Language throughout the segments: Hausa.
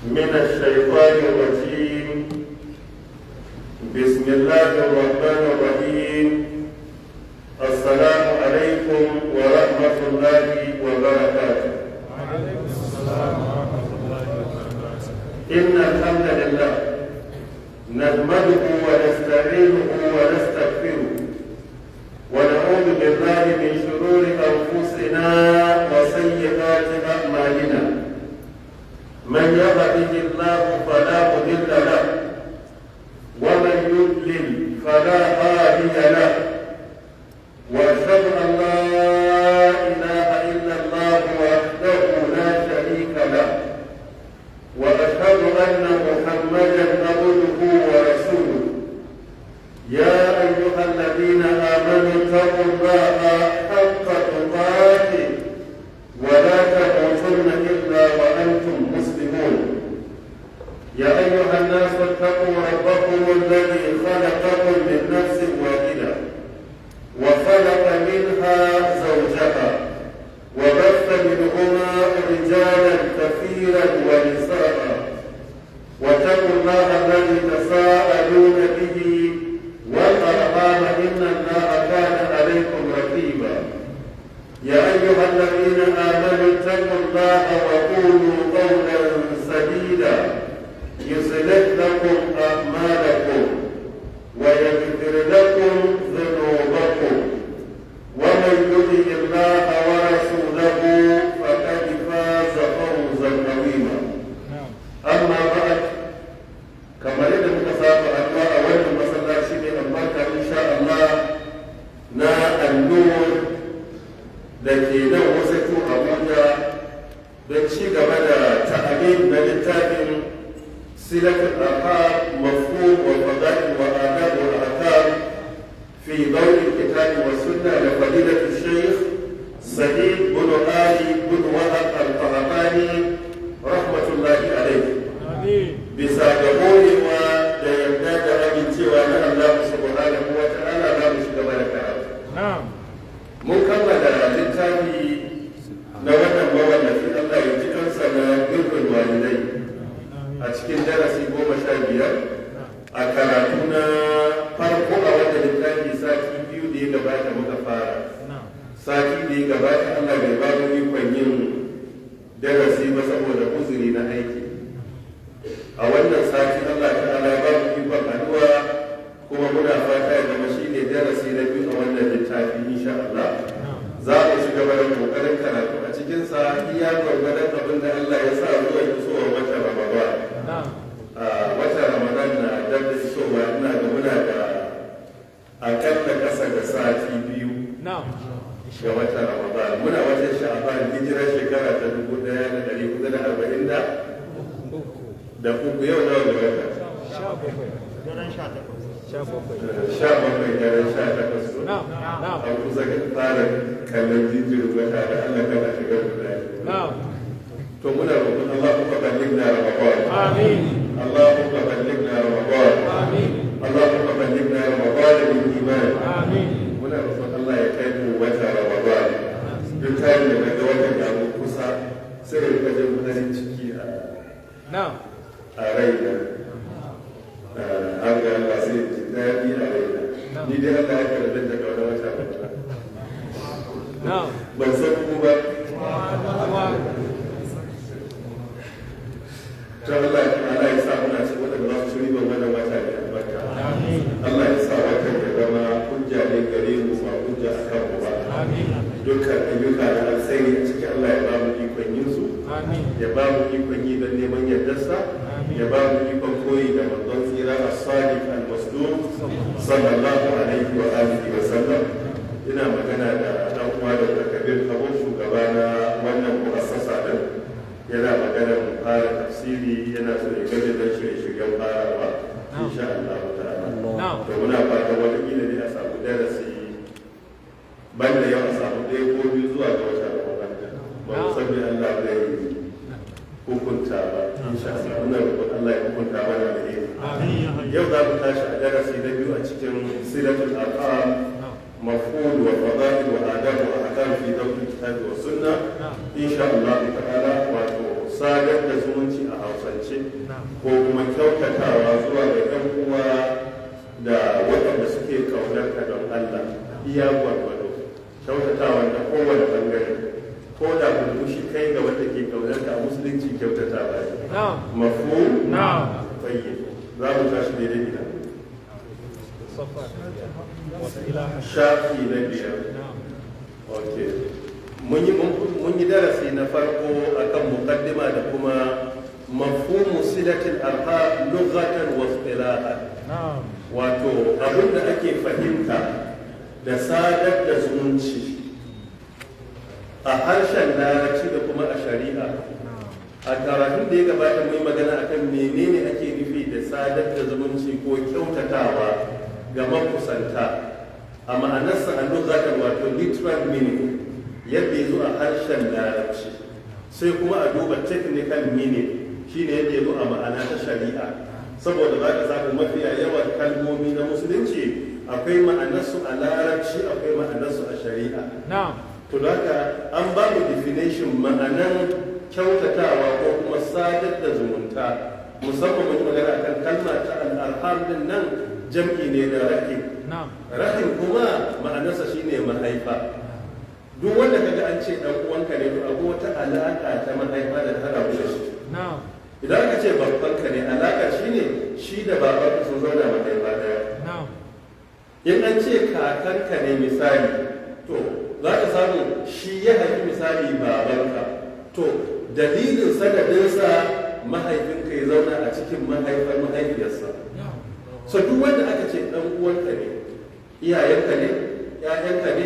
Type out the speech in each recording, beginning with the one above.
من الشيطان الرجيم. بسم الله الرحمن الرحيم. السلام عليكم ورحمة الله وبركاته. وعليكم السلام ورحمة الله وبركاته. إن الحمد لله نحمده ونستعينه ونستغفره، ونعوذ بالله من شرور أنفسنا وسيئات أعمالنا. من يهده الله فلا مضل له، ومن يضلل فلا هادي له، وأشهد أن لا إله إلا الله وحده لا شريك له، واشهد ان محمدا عبده ورسوله. يا ايها الذين امنوا اتقوا الله حق تقاته ولا تموتن الا وانتم مسلمون. يا ايها الناس اتقوا ربكم الذي خلقكم من نفس واحده وخلق منها زوجها وبث منهما رجالا كثيرا ونساء، واتقوا الله الذي تساءلون به والارحام، ان الله كان عليكم رقيبا. يا ايها الذين امنوا اتقوا الله وقولوا قولا سديدا يصلح لكم اعمالكم ويغفر لكم ذنوبكم، ومن يطع الله ورسوله فقد فاز فوزا عظيما. نعم. اما بعد، kamar yadda muka saba haɗuwa a wannan masallaci mai albarka, insha Allah, na Annur da ke nan Wuse 2, Abuja, don ci gaba da ta'alim na littafin Silatul Arham: Mafhum wa Fada'il wa Adab wa Ahkam fi ضوء الكتاب والسنة لفضيلة الشيخ سعيد بن علي بن وهب القحطاني رحمة الله عليه. آمين. Bisa ga horewa da yarda da amincewa na Allah subhanahu wa ta'ala, za mu shiga da karatu. نعم. Mun kammala littafi na wannan mawallafi, Allah ya ji kansa, na birrul walidai a cikin darasi 15 a karatu na farko a wannan littafi. Sati 2 da ya gabata muka fara. نعم. Sati da ya gabata Allah bai ba mu ikon yin darasi ba saboda uzuri na aiki. A wannan sati Allah ta'ala ya ba mu ikon haduwa, kuma muna fata ya zama shine darasi na biyu a wannan littafi, insha Allah. نعم. Za mu ci gaba da kokarin karatu a cikinsa iya gwargwadon abin da Allah ya sa zuwa isowar watan Ramadan. نعم. A watan Ramadan na dab da isowa, ina ga muna da akalla kasa da sati 2 نعم. ga watan Ramadan. Muna watan Sha'ban, hijirar shekara ta 1443. Yau nawa ga wata? 17. Daren 18. 17. 17, daren 18 ko? نعم. نعم. An kusa fara kallon jinjirin wata da Allah kana shigar da نعم. To muna roƙon Allahumma ballighna Ramadan. آمين. Allahumma ballighna Ramadan. آمين. Allahumma ballighna Ramadan bil iman. آمين. Muna roƙon Allah ya kai mu wata Ramadan. Duk time da naga watan ya zo kusa, sai ya rika jin farin ciki a نعم. a raina. Har ga Allah, sai ji daɗi a raina. Ni dai Allah ya karɓi da ƙaunar wata Ramadan. نعم. Ban san ku ba. و- To Allah ta'ala ya sa muna cikin waɗanda za su ci riban wannan wata mai albarka. آمين. Allah ya sa watan ya zama hujja ne gare mu, ba hujja a kanmu ba. آمين. Dukkan ayyuka na alkhairi a cikin, Allah ya ba mu ikon yin su. آمين. Ya ba mu ikon yi don neman yardarsa. Ya ba mu ikon koyi da manzon tsira as-sadiq al-masduq sallallahu alaihi wa alihi wa sallam. Ina magana da dan uwa da Kabir Kabo, shugaba na wannan mu'assasa din, yana magana mu fara tafsiri, yana so ya gaje don shirye-shiryen farawa, insha Allah ta'ala. نعم. To muna fatan wataƙila ne a samu darasi banda yau, a samu ɗaya ko biyu zuwa ga wata Ramadan. Ba mu san me Allah zai hukunta ba, insha Allah. Muna roƙon Allah ya hukunta mana alheri. آمين. Yau za mu tashi a darasi na biyu a cikin Silatul Arham: نعم. Mafhum wa Fada'il wa Adab wa Ahkam fi Dawil Kitabi wa Sunna, نعم. insha Allah ta'ala, wato Sadar da zumunci a Hausance, ko kuma kyautatawa zuwa ga 'yan uwa da waɗanda suke kaunar ka don Allah, iya gwargwado kyautatawa na kowane bangare, ko da murmushi kai ga wanda ke kaunar ka, a Musulunci kyautatawa ne. Mafu? Na'am. Tayyib, za mu tashi daidai gida. Safa. Wasila. Shafi na 5. Na'am. Ok, mun yi darasi na farko akan muqaddima da kuma mafhumu silatil arham lughatan wa istilahan. Na'am. Wato abin da ake fahimta da sadar da zumunci a harshen Larabci da kuma a shari'a. A karatun da ya gabata mun yi magana akan menene ake nufi da sadar da zumunci ko kyautatawa ga makusanta a ma'anarsa a lughatan, wato literal meaning yadda ya zo a harshen Larabci, sai kuma a duba technical meaning, shine yadda ya zo a ma'ana ta shari'a, saboda za ka samu mafiya yawan kalmomi na Musulunci akwai ma'anarsu a Larabci, akwai ma'anarsu a shari'a. Na'am. To da haka an ba mu definition ma'anan kyautatawa ko kuma sadar da zumunta. Musamman mun yi magana akan kalma ta al'arham din nan, jam'i ne da rahim. Na'am. Rahim kuma ma'anarsa shine mahaifa. Duk wanda kaga an ce dan uwanka ne, to akwai wata alaka ta mahaifa da ta rabu da shi. Na'am. Idan aka ce babbanka ne, alaka shine shi da babanka sun zauna mahaifa daya. Na'am. In an ce kakanka ne misali, to za ka samu shi ya haifi misali babanka, to dalilin sanadinsa mahaifinka ya zauna a cikin mahaifar mahaifiyarsa. So duk wanda aka ce dan uwanka ne, iyayenka ne, ƴaƴanka ne,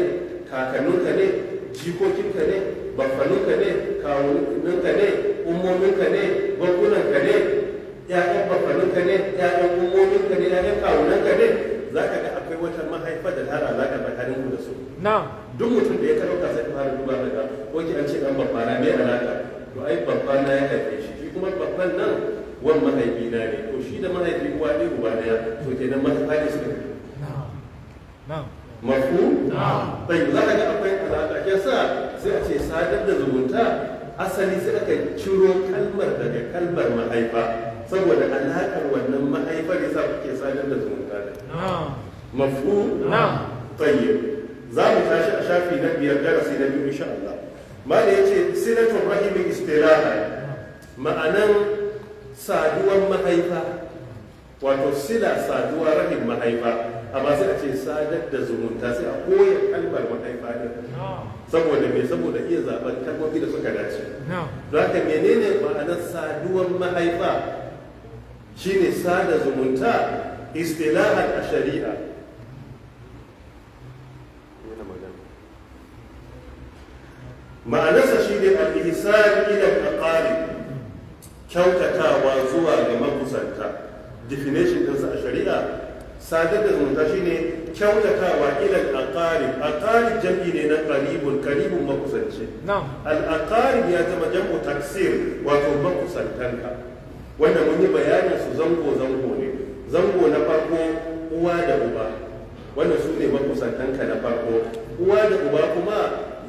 kakanninka ne, jikokinka ne, baffaninka ne, kawuninka ne, ummominka ne, gwaggunanka ne, ƴaƴan baffaninka ne, ƴaƴan ummominka ne, ƴaƴan kawunanka ne, za ka ga akwai wata mahaifa da tara alaƙa tsakanin ku da su. Na'am. Duk mutum da ya ɗauka, sai ka fara duba daga ko ki an ce dan babbana, me alaƙa? To ai babbana ya haife shi, shi kuma babban nan wan mahaifi na ne, to shi da mahaifi uwa ɗaya uba ɗaya, to kenan mahaifa ne suka fito. Na'am. Na'am. Mafu? Na'am. Bai za ka ga akwai alaƙa, ke sa sai a ce sadar da zumunta. Asali sai aka ciro kalmar daga kalmar mahaifa, saboda alaƙar wannan mahaifar yasa kuke sadar da zumunta da. Na'am. Mafu? Na'am. Tayyib, za mu tashi a shafi na 5, darasi na 2 insha Allah. Mala yace silatul rahimi istilaha, ma'anan saduwan mahaifa, wato sila, saduwa, rahim, mahaifa, amma sai a ce sadar da zumunta, sai a koya kalmar mahaifa ne. Na'am. Saboda me? Saboda iya zaben kalmomi da suka dace. Na'am. Don haka menene ma'anar saduwan mahaifa shine sada zumunta istilahan a shari'a? Yana magana. Ma'anarsa shi ne al-ihsan ila al-aqarib, kyautatawa zuwa ga makusanta. Definition ɗinsa a shari'a, sadar da zumunta shine kyautatawa ila al-aqarib. Aqarib jam'i ne na qaribun, qaribun makusanci. Na'am. Al-aqarib ya zama jam'u taksir, wato makusantanka, wanda mun yi bayanin su zango zango ne. Zango na farko, uwa da uba, wannan su ne makusantanka na farko. Uwa da uba kuma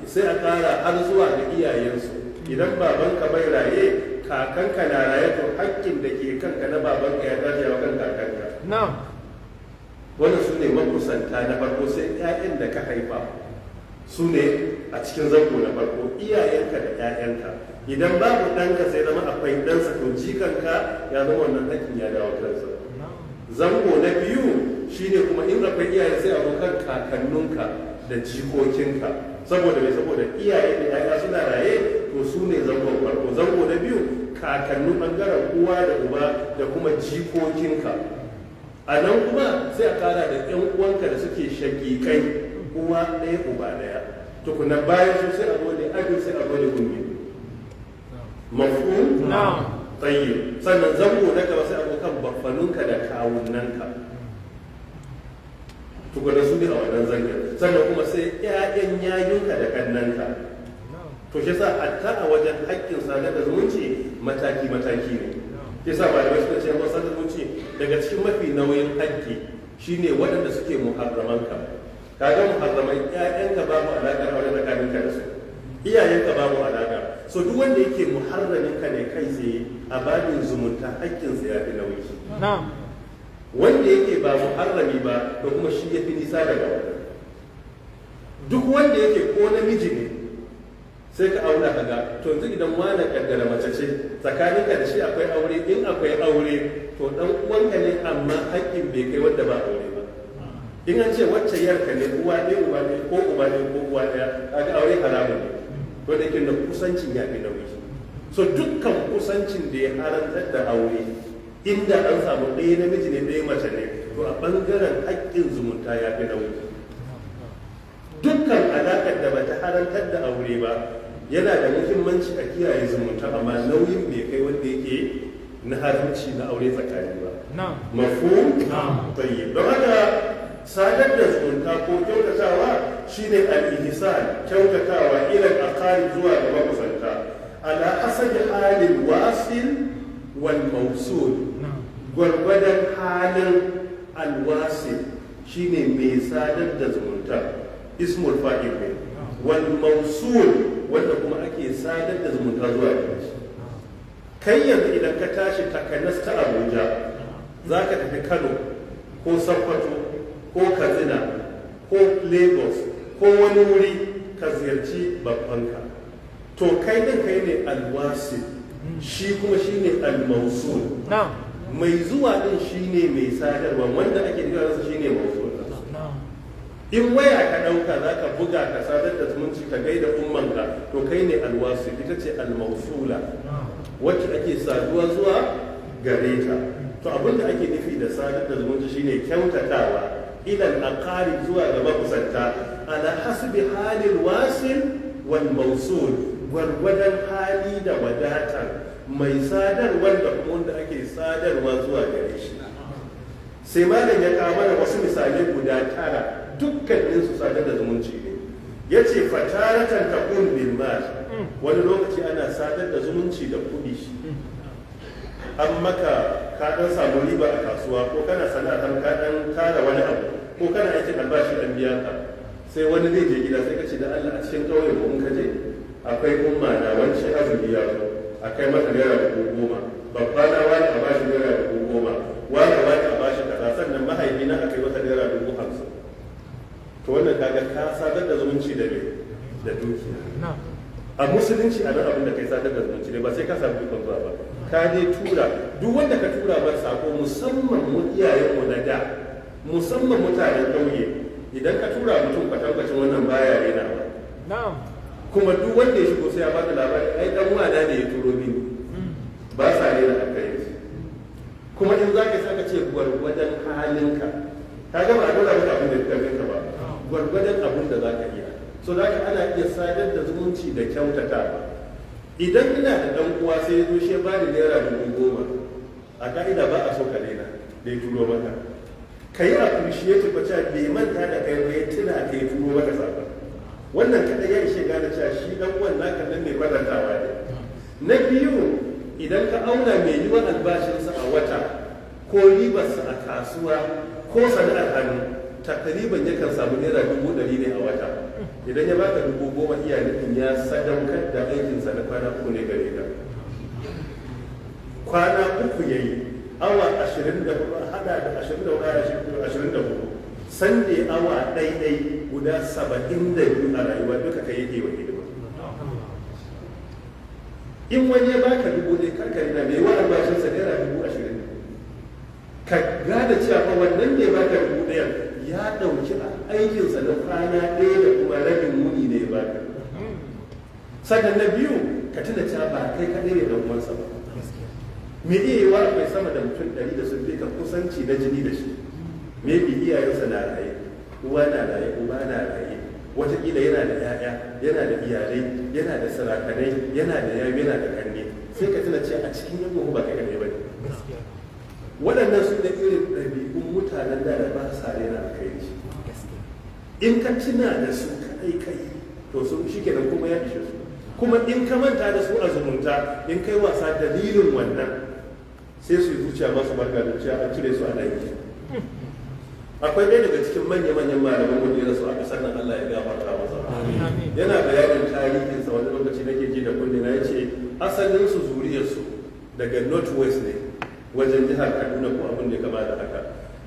sai a ƙara har zuwa ga iyayensu. Idan babanka bai raye, kakanka na raye, to hakkin da ke kanka na babanka ya tashi ya kan kakanka. Na'am. Wannan su ne makusanta na farko. Sai 'ya'yan da ka haifa, su ne a cikin zango na farko, iyayenka da 'ya'yanka. Idan babu ɗanka sai zama akwai ɗansa, to jikanka ya zama wannan hakkin ya dawo kansa. Na'am. Zango na biyu shine kuma in akwai iyaye, sai a zo kan kakannunka da jikokinka. Saboda mai? Saboda iyaye da 'ya'ya suna raye, to su ne zangon farko. Zango na biyu, kakannin bangaren uwa da uba da kuma jikokinka. A nan kuma sai a kara da 'yan uwanka da suke shakikai, uwa ɗaya uba ɗaya. Tukuna bayan su sai a zo da abin, sai a zo da ummi. Mafu? Na'am. Tayyib, sannan zango na gaba sai a zo kan baffanunka da kawunanka. Tukuna su ne a wannan zangon. Sannan kuma sai 'ya'yan yayunka da kannanka. Na'am. To shi yasa hatta a wajen haƙƙin sadar da zumunci mataki mataki ne. Shi yasa malamai suka ce wasan sadar zumunci daga cikin mafi nauyin haƙƙi shine waɗanda suke muharramanka. Kaga muharramai, ƴaƴanka babu alaƙar aure tsakaninka da su, iyayenka babu alaƙa. So duk wanda yake muharramin ka ne kai tsaye, a babin zumunta haƙƙinsa ya fi nauyi. Wanda yake ba muharrami ba, to kuma shi ya fi nisa daga wannan. Duk wanda yake ko namiji ne, sai ka auna ka ga, to yanzu idan wani, kaddara mace ce, tsakaninka da shi akwai aure. In akwai aure, to dan uwanka ne, amma haƙƙin bai kai wanda ba aure ba. In an ce wacce yarka ne, uwa ɗaya uba ne, ko uba ne ko uwa ɗaya, kaga aure haramun ne, to da yake da kusancin ya fi nauyi. So dukkan kusancin da ya haramtar da aure, inda an samu ɗaya namiji ne, ɗaya mace ne, to a ɓangaren haƙƙin zumunta ya fi nauyi. Dukkan alaƙar da bata haramtar da aure ba, yana da muhimmanci a kiyaye zumunta, amma nauyin bai kai wanda yake na haramci na aure tsakani ba. Mafhum? Tayyib. Don haka sadar da zumunta ko kyautatawa shine al-ihsan, kyautatawa ila al-aqarib, zuwa ga makusanta, ala hasabi halil wasil wal mawsul, gwargwadon halin alwasil, shine mai sadar da zumunta, ismul fa'il ne, wal mawsul, wanda kuma ake sadar da zumunta zuwa gare shi. Kai yanzu idan ka tashi takanas ta Abuja za ka tafi Kano ko Sokoto ko Katsina ko Lagos ko wani wuri ka ziyarci babbanka, to kai din kai ne alwasil, shi kuma shine almausul. Mai zuwa din shine mai sadarwa, wanda ake kira masa shine mausul. In waya ka ɗauka za ka buga ka sadar da zumunci, ka gaida ummanka, to kai ne alwasil, ita ce almausula, wacce ake saduwa zuwa gare ta. To abin da ake nufi da sadar da zumunci shine kyautatawa ilal aqarib, zuwa ga makusanta, ala hasbi halil wasil wal mausul, gwargwadon hali da wadatar mai sadarwar da kuma wanda ake sadarwa zuwa gare shi. Sai malam ya kawo mana wasu misalai guda tara, dukkanin su sadar da zumunci ne. Ya ce fataratan takun bil mal, wani lokaci ana sadar da zumunci da kuɗi. An maka, ka dan samu riba a kasuwa, ko kana sana'ar ka dan tara wani abu, ko kana aikin albashi an biya ka, sai wani zai je gida, sai ka ce da Allah a cikin ƙauye ko in ka je akwai umma na wance, azumi ya zo, akai mata ₦10,000, babba na wani a bashi ₦10,000, wani wani a bashi kaza, sannan mahaifina a kai masa ₦50,000. To wannan kaga ka sadar da zumunci da me? Da dukiya. A musulunci a nan abin da kai sadar da zumunci ne, ba sai ka samu ikon zuwa ba, ka dai tura. Duk wanda ka tura mar sako, musamman mu iyayenmu na da, musamman mutanen ƙauye, idan ka tura mutum kwatankwacin wannan baya rena ba. Kuma duk wanda ya shigo sai ya baka labari, ai dan wana ne ya turo mini. Ba sa rena alkhairi. Kuma in za ka saka ce gwargwadon halinka, ka gama a dora maka abin da ya karfin ka ba, gwargwadon abin da za ka iya. So da haka ana iya sadar da zumunci da kyautatawa. Idan ina da dan uwa sai ya zo shi ya bani ₦10,000, a ka'ida ba a so ka daina da ya turo maka, ka yi appreciate ba cewa bai manta da kai ba, ya tuna ka ya turo maka sakon. Wannan kaɗai ya ishe gane cewa shi dan uwan naka nan mai kwatantawa ne. Na biyu, idan ka auna mai yiwuwar albashinsa a wata ko ribarsa a kasuwa ko sana'ar hannu, takriban yakan samu ₦100,000 ne a wata, idan ya baka 10,000, iya nufin ya sadaukar da aikinsa na kwana 3 ne gare ka. Kwana 3 ya yi, awa 24, hada da 24, 24 sande, awa ɗaiɗai guda 72 a rayuwa duka ka yake wa hidima. In wani ya baka 1,000, karkari na mai wa albashinsa ₦20,000 ne. Ka gane cewa fa wannan ne baka 1,000 ya ɗauki aikinsa na kwana ɗaya da kuma rabin muni ne ya baka. Sannan na biyu, ka tuna cewa ba kai kaɗai ne dan uwansa ba. Me iya yiwa akwai sama da mutum 100 da sun fi ka kusanci na jini da shi. Maybe iyayensa na raye, uwa na raye, uba na raye, wataƙila yana da 'ya'ya, yana da iyalai, yana da sarakanai, yana da yayi, yana da kanne. Sai ka tuna cewa a cikin yan ba kai kaɗai ba ne. Waɗannan su da irin ɗabi'un mutanen da ba sa rena alkhairi. In ka tuna da su kaɗai kai, to sun shi kenan kuma ya ishe su. Kuma in ka manta da su a zumunta, in kai wasa dalilin wannan, sai su yi zuciya masu barka da cewa an cire su a dangi. Akwai ɗaya daga cikin manya-manyan malaman mu da ya rasu a ƙasar nan, Allah ya gafarta masa. Yana bayanin tarihinsa, wani lokaci nake ji da kunne na, yace asalin su, zuriyarsu daga North West ne, wajen jihar Kaduna ko abin da ya kama da haka.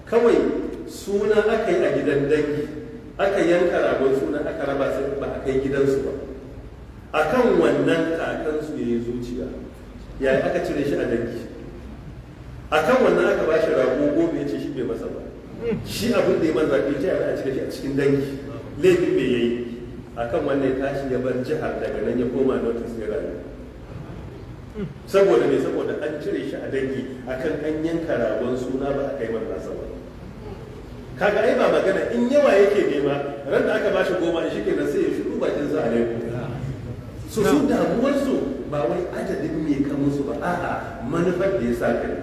Kawai suna aka yi a gidan dangi, aka yanka ragon suna aka raba, sai ba a kai gidansu ba. Akan wannan kakansu ya yi zuciya, ya aka cire shi a dangi. Akan wannan aka ba shi rago 10, ya ce shi bai masa ba, shi abin da ya man zafi ta yana a cire shi a cikin dangi, laifin bai yayi. Akan wannan ya tashi ya bar jihar, daga nan ya koma North ya rayu. Saboda me? Saboda an cire shi a dangi akan an yanka ragon suna ba a kai man nasa ba. Kaga ai ba magana in yawa yake nema, ran da aka bashi 10 shi kenan sai ya shiru bakin sa alaikum. Su damuwarsu ba wai adadin me ka musu ba, a'a, manufar da ya sa kai.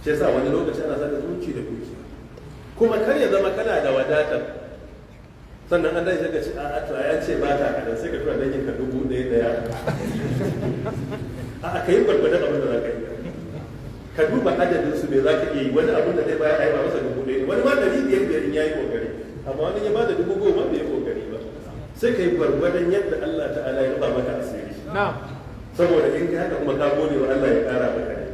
Shi yasa wani lokaci ana saka zumunci da dukiya. Kuma kar ya zama kana da wadatar sannan an dai ka ce, a'a, to ai an ce ba ta kadan, sai ka tura dangin ka 1000. A'a, ka yi gwargwadon abin da za ka yi, ka duba adadin su, me za ka iya yi. Wani abin da zai bayar ai ba masa 1000 ne, wani ma 500 5 in yayi kokari, amma wani ya bada 10,000 bai yi kokari ba. Sai ka yi gwargwadon yadda Allah ta'ala ya rufa maka asiri. Saboda in ka haka kuma ka gode wa Allah, ya kara maka ne.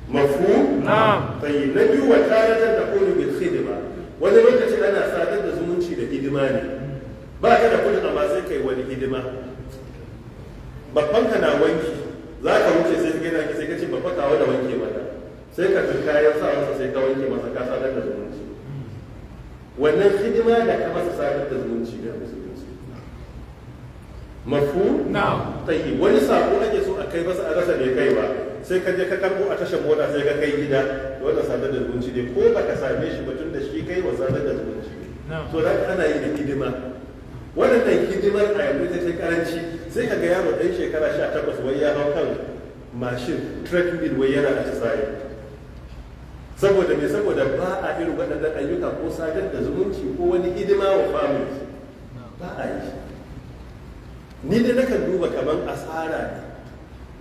Mafhum? Na'am. Tayyib. Na biyu, wa taratan takunu bil khidma. Wani lokaci ana sadar da zumunci da hidima ne. Ba ka da kudin, amma sai kai wani hidima. Babban ka na wanki, za ka wuce sai ka gina, sai ka ce, "Babba, kawo da wanke mata." Sai ka fi kayan sa masa, sai ka wanke masa, ka sadar da zumunci. Wannan hidima da ka masa sadar da zumunci da musulunci. Mafhum? Na'am. Tayyib. Wani sako ake so a kai masa, a rasa bai kai ba, sai ka je ka karbo a tashar mota, sai ka kai gida. Wannan sadar da zumunci ne, ko baka same shi ba, tun da shi kai wa sadar da zumunci ne. Na'am. So da ana yi da hidima. Wannan hidimar a yanzu ita ce karanci. Sai ka ga yaro ɗan shekara 18 wai ya hau kan mashin treadmill, wai yana atisaye. Saboda me? Saboda ba a irin waɗannan ayyuka, ko sadar da zumunci ko wani hidima wa family ba a yi. Ni dai nakan duba kaman asara ne,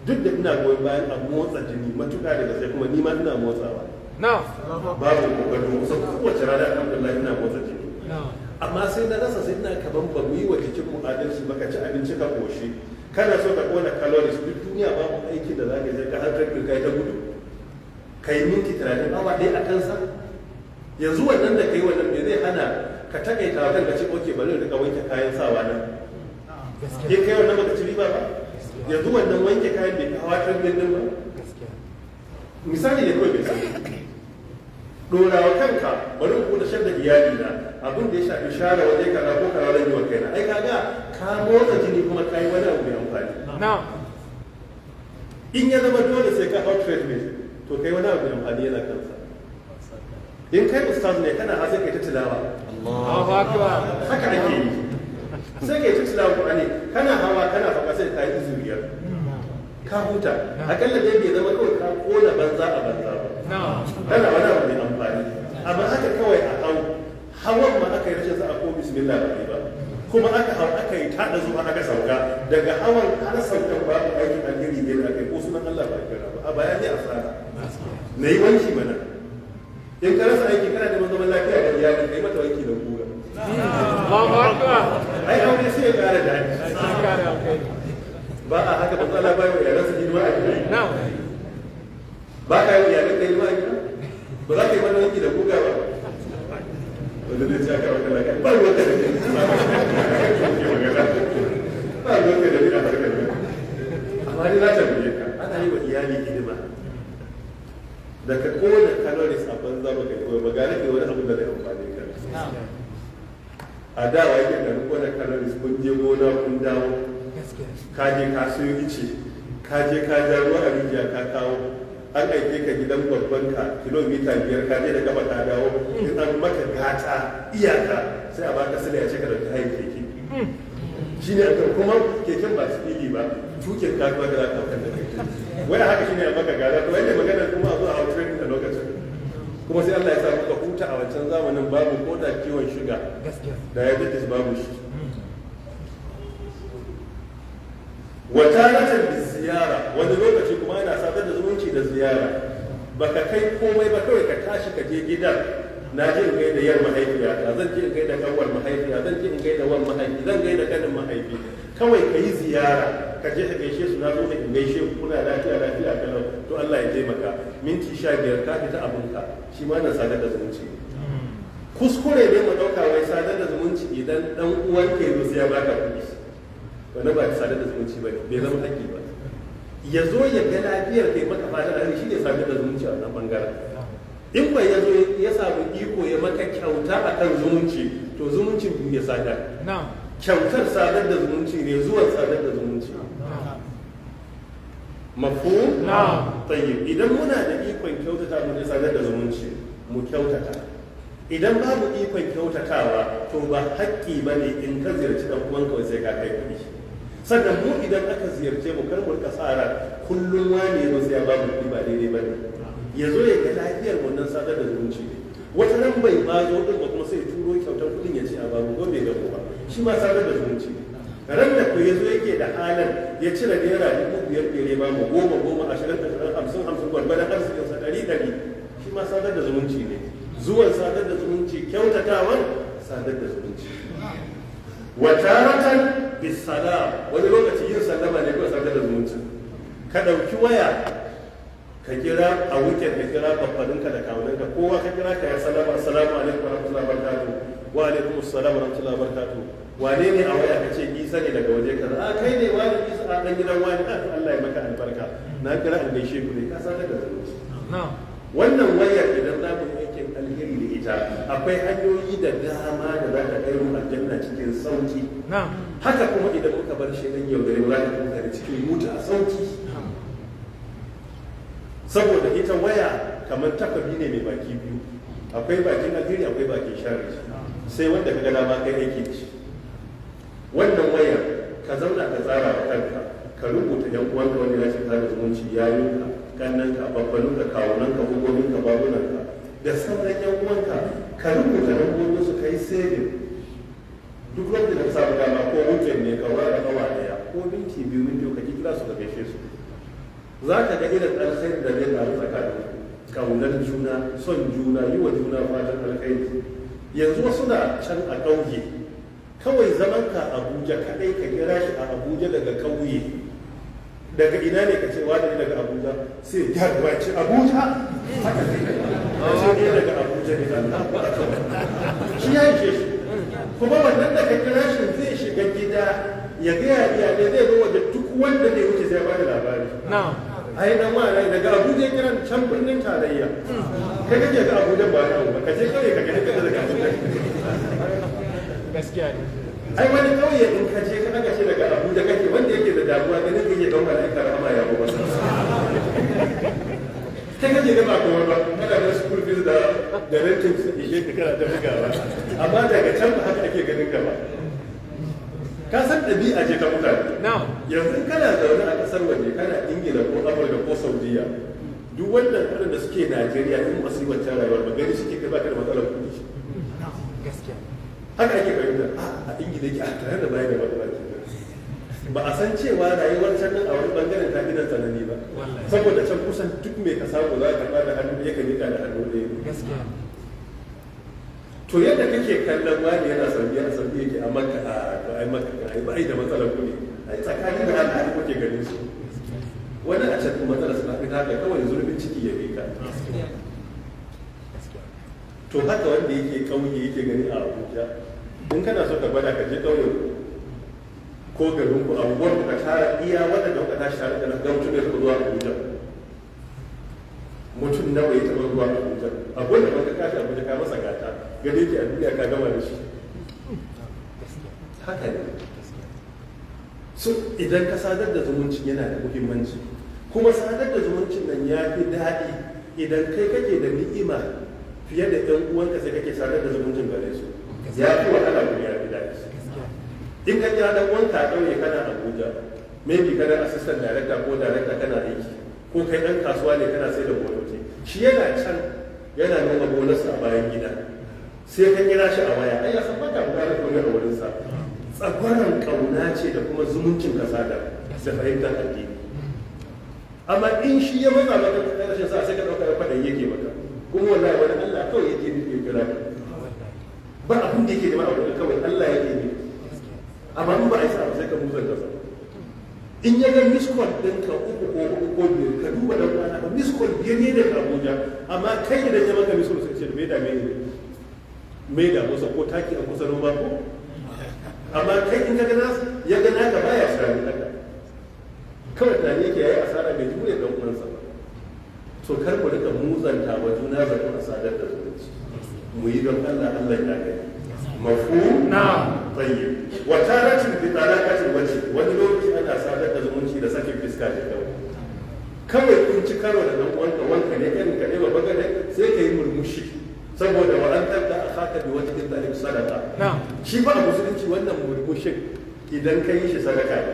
duk da ina goyon bayan a motsa jini matuƙa da gaske, kuma ni ma ina motsawa. Babu kokarin kusan kowace rana, alhamdulillah, ina motsa jini. Amma sai na rasa, sai ina kaman ba mu yi wa jikin mu adalci ba. Ka ci abinci ka koshi, kana so ka kona calories, duk duniya babu aikin da zaka je ka har treadmill kai ta gudu, kai minti 30, awa 1 a kansa. Yanzu wannan da kai wannan, me zai hana ka takaita wa kanka ce, "Okay, bari in rika wanke kayan sawa nan"? In kai wannan baka ci riba ba. Yanzu wannan wanke kayan bai kawo treadmill din ba. Misali ne kawai, bai sani. Dorawa kanka, bari in kula da iyali na, abin da ya shafi share waje kaza ko kaza zan yi wa kaina. Ai kaga ka motsa jini kuma ka yi wani abu mai amfani. In ya zama dole sai ka hau treadmill, to kai wani abu mai amfani yana kansa. In kai ustaz ne, kana ha sai kai ta tilawa. Allahu akbar. Haka ake yi, sai kai ta tilawa Qur'ani, kana hawa kana faɗa, sai ka yi izu 5, ka huta. Akalla dai bai zama kawai ka kona banza a banza ba. Kana wani abu mai amfani. Amma haka kawai a hau, hawan ma aka yi rashin sa'a, ko bismillah ba yi ba, kuma aka hau aka yi tada zuwa aka sauka, daga hawan har saukan babu aikin alheri ne da aka yi, ko sunan Allah ba a kira ba, a bayan ne asara. Na yi wanki mana. In ka rasa aiki, kana neman zaman lafiya da iyali, kai mata wanki da guga. Allahu akbar. Ai aure sai ya kara daɗi. Saka da alkhairi. Ba a haka ba? Allah ba wa iyalansa hidima a gida. Na'am. Ba ka yi wa iyalan ka hidima a gida? Ba za ka yi mana wanki da guga ba? Wanda zai ci aka maka lafiya, ba ruwanka da ni, ba ruwanka da ni a harkar nan. Amma ni na tambaye ka, ana yi wa iyali hidima. Da ka kona calories a banza ba kai koyo ba, gane kai wani abu da zai amfane ka. A da wa yake da kona calories? Kun je gona kun dawo, ka je ka siyo ice, ka je ka ja ruwa a rijiya ka kawo, an aike ka gidan babban ka kilomita 5, ka je da kafa ka dawo. In an maka gata iyaka, sai a baka sile a ce ka dauki hayan keke. Shi ne aka kuma keken ba su fili ba, tukin ka kuma da za ka kan da kai wai haka. Shine a maka gata. To yadda magana kuma a zo a hau training a lokacin, kuma sai Allah ya sa muka huta. A wancan zamanin babu ko da ciwon shuga, diabetes babu shi. Wa taratan bi ziyara. Wani lokaci kuma ana sadar da zumunci da ziyara. Baka kai komai ba, kawai ka tashi ka je gidan. Na je in gaida yar mahaifiyata, zan je in gaida kanwar mahaifiya, zan je in gaida wan mahaifi, zan gaida kanin mahaifi. Kawai ka yi ziyara, ka je ka gaishe su. Na zo ne in gaishe ku, kuna lafiya? Lafiya kalau. To, Allah ya taimaka. Minti 15 ka fita abinka. Shi ma na sadar da zumunci. Kuskure ne mu ɗauka wai sadar da zumunci idan ɗan uwan ka yazo sai ya baka kuɗi. Wannan ba sadar da zumunci ba ne, bai zama haƙƙi ba. Ya zo ya ga lafiyar kai, maka fatan alheri, shi ne sadar da zumunci a wannan bangaren. In bai ya zo ya samu iko ya maka kyauta akan zumunci, to zumuncin biyu ya sadar. Kyautar sadar da zumunci ne, zuwan sadar da zumunci. Mafhum? Na'am. Tayyib. Idan muna da ikon kyautata, mu sadar da zumunci, mu kyautata. Idan babu ikon kyautatawa, to ba haƙƙi ba ne in ka ziyarci ɗan uwanka sai ka kai kuɗi. Sannan mu idan aka ziyarce mu, kar mu rika tsara kullum wani ya zo sai ya ba mu kuɗi. Ba daidai ba ne. Ya zo ya ga lafiyar, wannan sadar da zumunci ne. Wata ran bai ma zo din ba, kuma sai ya turo kyautar kuɗin ya ce a babu, ko bai gabo ba, shi ma sadar da zumunci ne. Ran da ku ya zo yake da halin ya cire ₦5,000 5 ya ba mu, 10 10, 20 20, 50 50, gwargwadon arzikinsa, 100 100, shi ma sadar da zumunci ne. Zuwan sadar da zumunci, kyautatawan sadar da zumunci. Wa taratan bisalam, wani lokaci yin sallama ne kawai sadar da zumunci. Ka ɗauki waya ka kira a weekend, ka kira babbaninka da kawunanka, kowa ka kira ka ya sallama: "Assalamu alaikum wa rahmatullahi wa barakatuh." "Wa alaikum assalam wa rahmatullahi wa barakatuh." "Wane ne a waya?" Ka ce, "Isa ne daga waje kaza." "A, kai ne wani Isa, a dan gidan wani? A, to, Allah ya maka albarka, na kira in gaishe ku ne." Ka sadar da zumunci. Wannan wayar, idan za mu yi aikin alheri da ita, akwai hanyoyi da dama da za ta kai mu aljanna cikin sauki. Haka kuma idan muka bar shi dan yaudare mu, za ta kai da cikin wuta a sauki, saboda ita waya kamar takwabi ne mai baki biyu. Akwai bakin alheri, akwai bakin sharri, sai wanda ka ga dama kai aiki da shi. Wannan wayar, ka zauna ka tsara wa kanka, ka rubuta yan uwanka wanda ya shiga da zumunci, yayunka, kannanka, babbanunka, kawunanka, hukuminka, babunanka da sauran yan uwanka. Ka rubuta lambobin su, kai saving. Duk wanda ka samu dama, ko weekend ne, ka ware awa 1 ko minti 2, minti, ka kira su ka gaishe su. Za ka ga irin alkhairi da zai faru tsakanin kaunar juna, son juna, yi wa juna fatan alkhairi. Yanzu wasu na can a ƙauye, kawai zaman ka Abuja kadai, ka kira shi a Abuja daga ƙauye, daga ina ne, ka ce wani ne daga Abuja, sai ya gaba ce Abuja, haka sai ka ce ne daga Abuja ne. Allah, shi ya ishe shi. Kuma wannan da ka kira shi zai shiga gida ya gaya iyalai, zai zo waje, duk wanda zai wuce sai ya bada labari. Ai dan wani daga Abuja ya kiran, can birnin tarayya. Kai kake ga Abuja ba na ba, ka je kawai ka gani ka daga Abuja. Gaskiya ne. Ai wani kauye in ka je ka aka ce daga Abuja kake, wanda yake da damuwa ganin kake don mala'ika rahama ya ba kai, kake ga ba kowa ba, kana da school fees da renting su ishe ka, kana ta bugawa, amma daga can ba haka ake ganin ka ba. Ka san ɗabi'a ce ta mutane. Yanzu kana zaune a ƙasar waje, kana Ingila ko Amurka ko Saudiya, duk wannan waɗanda suke Najeriya, in ba su yi wancan rayuwar ba, gani suke kai baka da matsalar kuɗi. Haka ake fahimta, a Ingila yake a tare da bayan da matsala ke. Ba a san cewa rayuwar can nan a wani bangaren ta gidan tsanani ba, saboda can kusan duk mai ka samu za ka karɓa da hannu ɗaya ka miƙa da hannu ɗaya. To, yadda kake kallon wani yana Saudiya, a Saudiya yake, a Makka, a to ai Makka kan ai ba ai da matsalar kuɗi, ai tsakanin da Allah haka kuke ganin su. Wani a can matsalar su na fita haka kawai, zurfin ciki ya ka. To, haka wanda yake ƙauye yake gani a Abuja. In kana so ka gwada, ka je ƙauye ko garin ku, anguwar ku, ka tara iya waɗanda kuka tashi tare da ga mutum da suka zuwa Abuja, mutum nawa ya taɓa zuwa Abuja? Abuja da baka kashi Abuja, ka masa gata, gani yake a duniya ka gama da shi. Haka ne. So idan ka sadar da zumunci yana da muhimmanci. Kuma sadar da zumuncin nan ya fi daɗi idan kai kake da ni'ima fiye da ɗan uwanka, sai kake sadar da zumuncin gare su. Ya fi wahala kuma ya fi daɗi. In ka kira ɗan uwanka a ƙauye, kana Abuja, maybe kana assistant director ko director, kana aiki, ko kai ɗan kasuwa ne, kana sai da motoci, shi yana can yana noma gonarsa a bayan gida, sai ka kira shi a waya, ai ya san baka buƙatar komai a wurinsa. Tsagwaron ƙauna ce da kuma zumuncin kasa da fahimtar addini. Amma in shi ya matsa maka, rashin sa sai ka ɗauka kwaɗayi yake maka. Kuma wallahi wani Allah kawai yake nufi ya kira ka, ba abin da yake nema a wurin, kawai Allah yake nufi. Amma in ba a yi sa'a sai ka muzanta sa. In ya ga miss call ɗinka uku ko huɗu ko biyar, ka duba dan uwana ba, miss call biyar ne daga Abuja, amma kai idan ya maka miss call sai ce me dame ni, me da musa ko taki a kusa noma ko. Amma kai in ka ga ya ga naka baya shari haka, kawai tunani yake yayi asara, bai jure dan uwansa ba. To kar ku rika muzanta wa juna zato a sadar da zumunci. Mu yi don Allah, Allah ya gani. Mafhum? Na'am. Tayyib. Wa taratin bi talaqatil wajhi, wani lokaci ana sadar da zumunci da sakin fiska da kawai. Kawai kun ci karo da dan uwanka, wanka ne, kanin ka ne, babba ne, sai ka yi murmushi, saboda wa an tabda akhaka bi wajhin talib sadaqa. Na'am. Shi ba a musulunci wannan murmushin idan ka yi shi sadaka ne.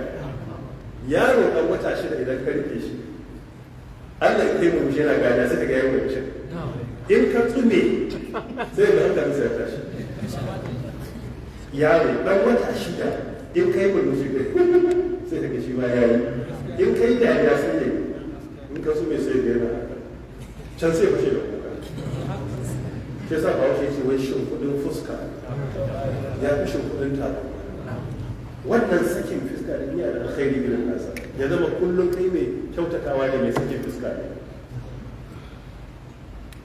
Yaro dan wata 6 idan ka rike shi, Allah ya kai murmushi yana gane, sai ka ga yayin murmushin. In ka tsume sai ga hankalin sai ya tashi. Yaro dan wata 6 in kai murmushi kai sai ka ga shi ma yayi. In kai dariya sai ya yi. In ka tsume sai ga yana haka can, sai fashe da kuka. Sai sa ba shi ce wai shimfiɗin fuska ya fi shimfiɗin tabarma. Wannan sakin fuska da iya da alkhairi irin nasa, ya zama kullum kai mai kyautatawa ne, mai sakin fuska ne.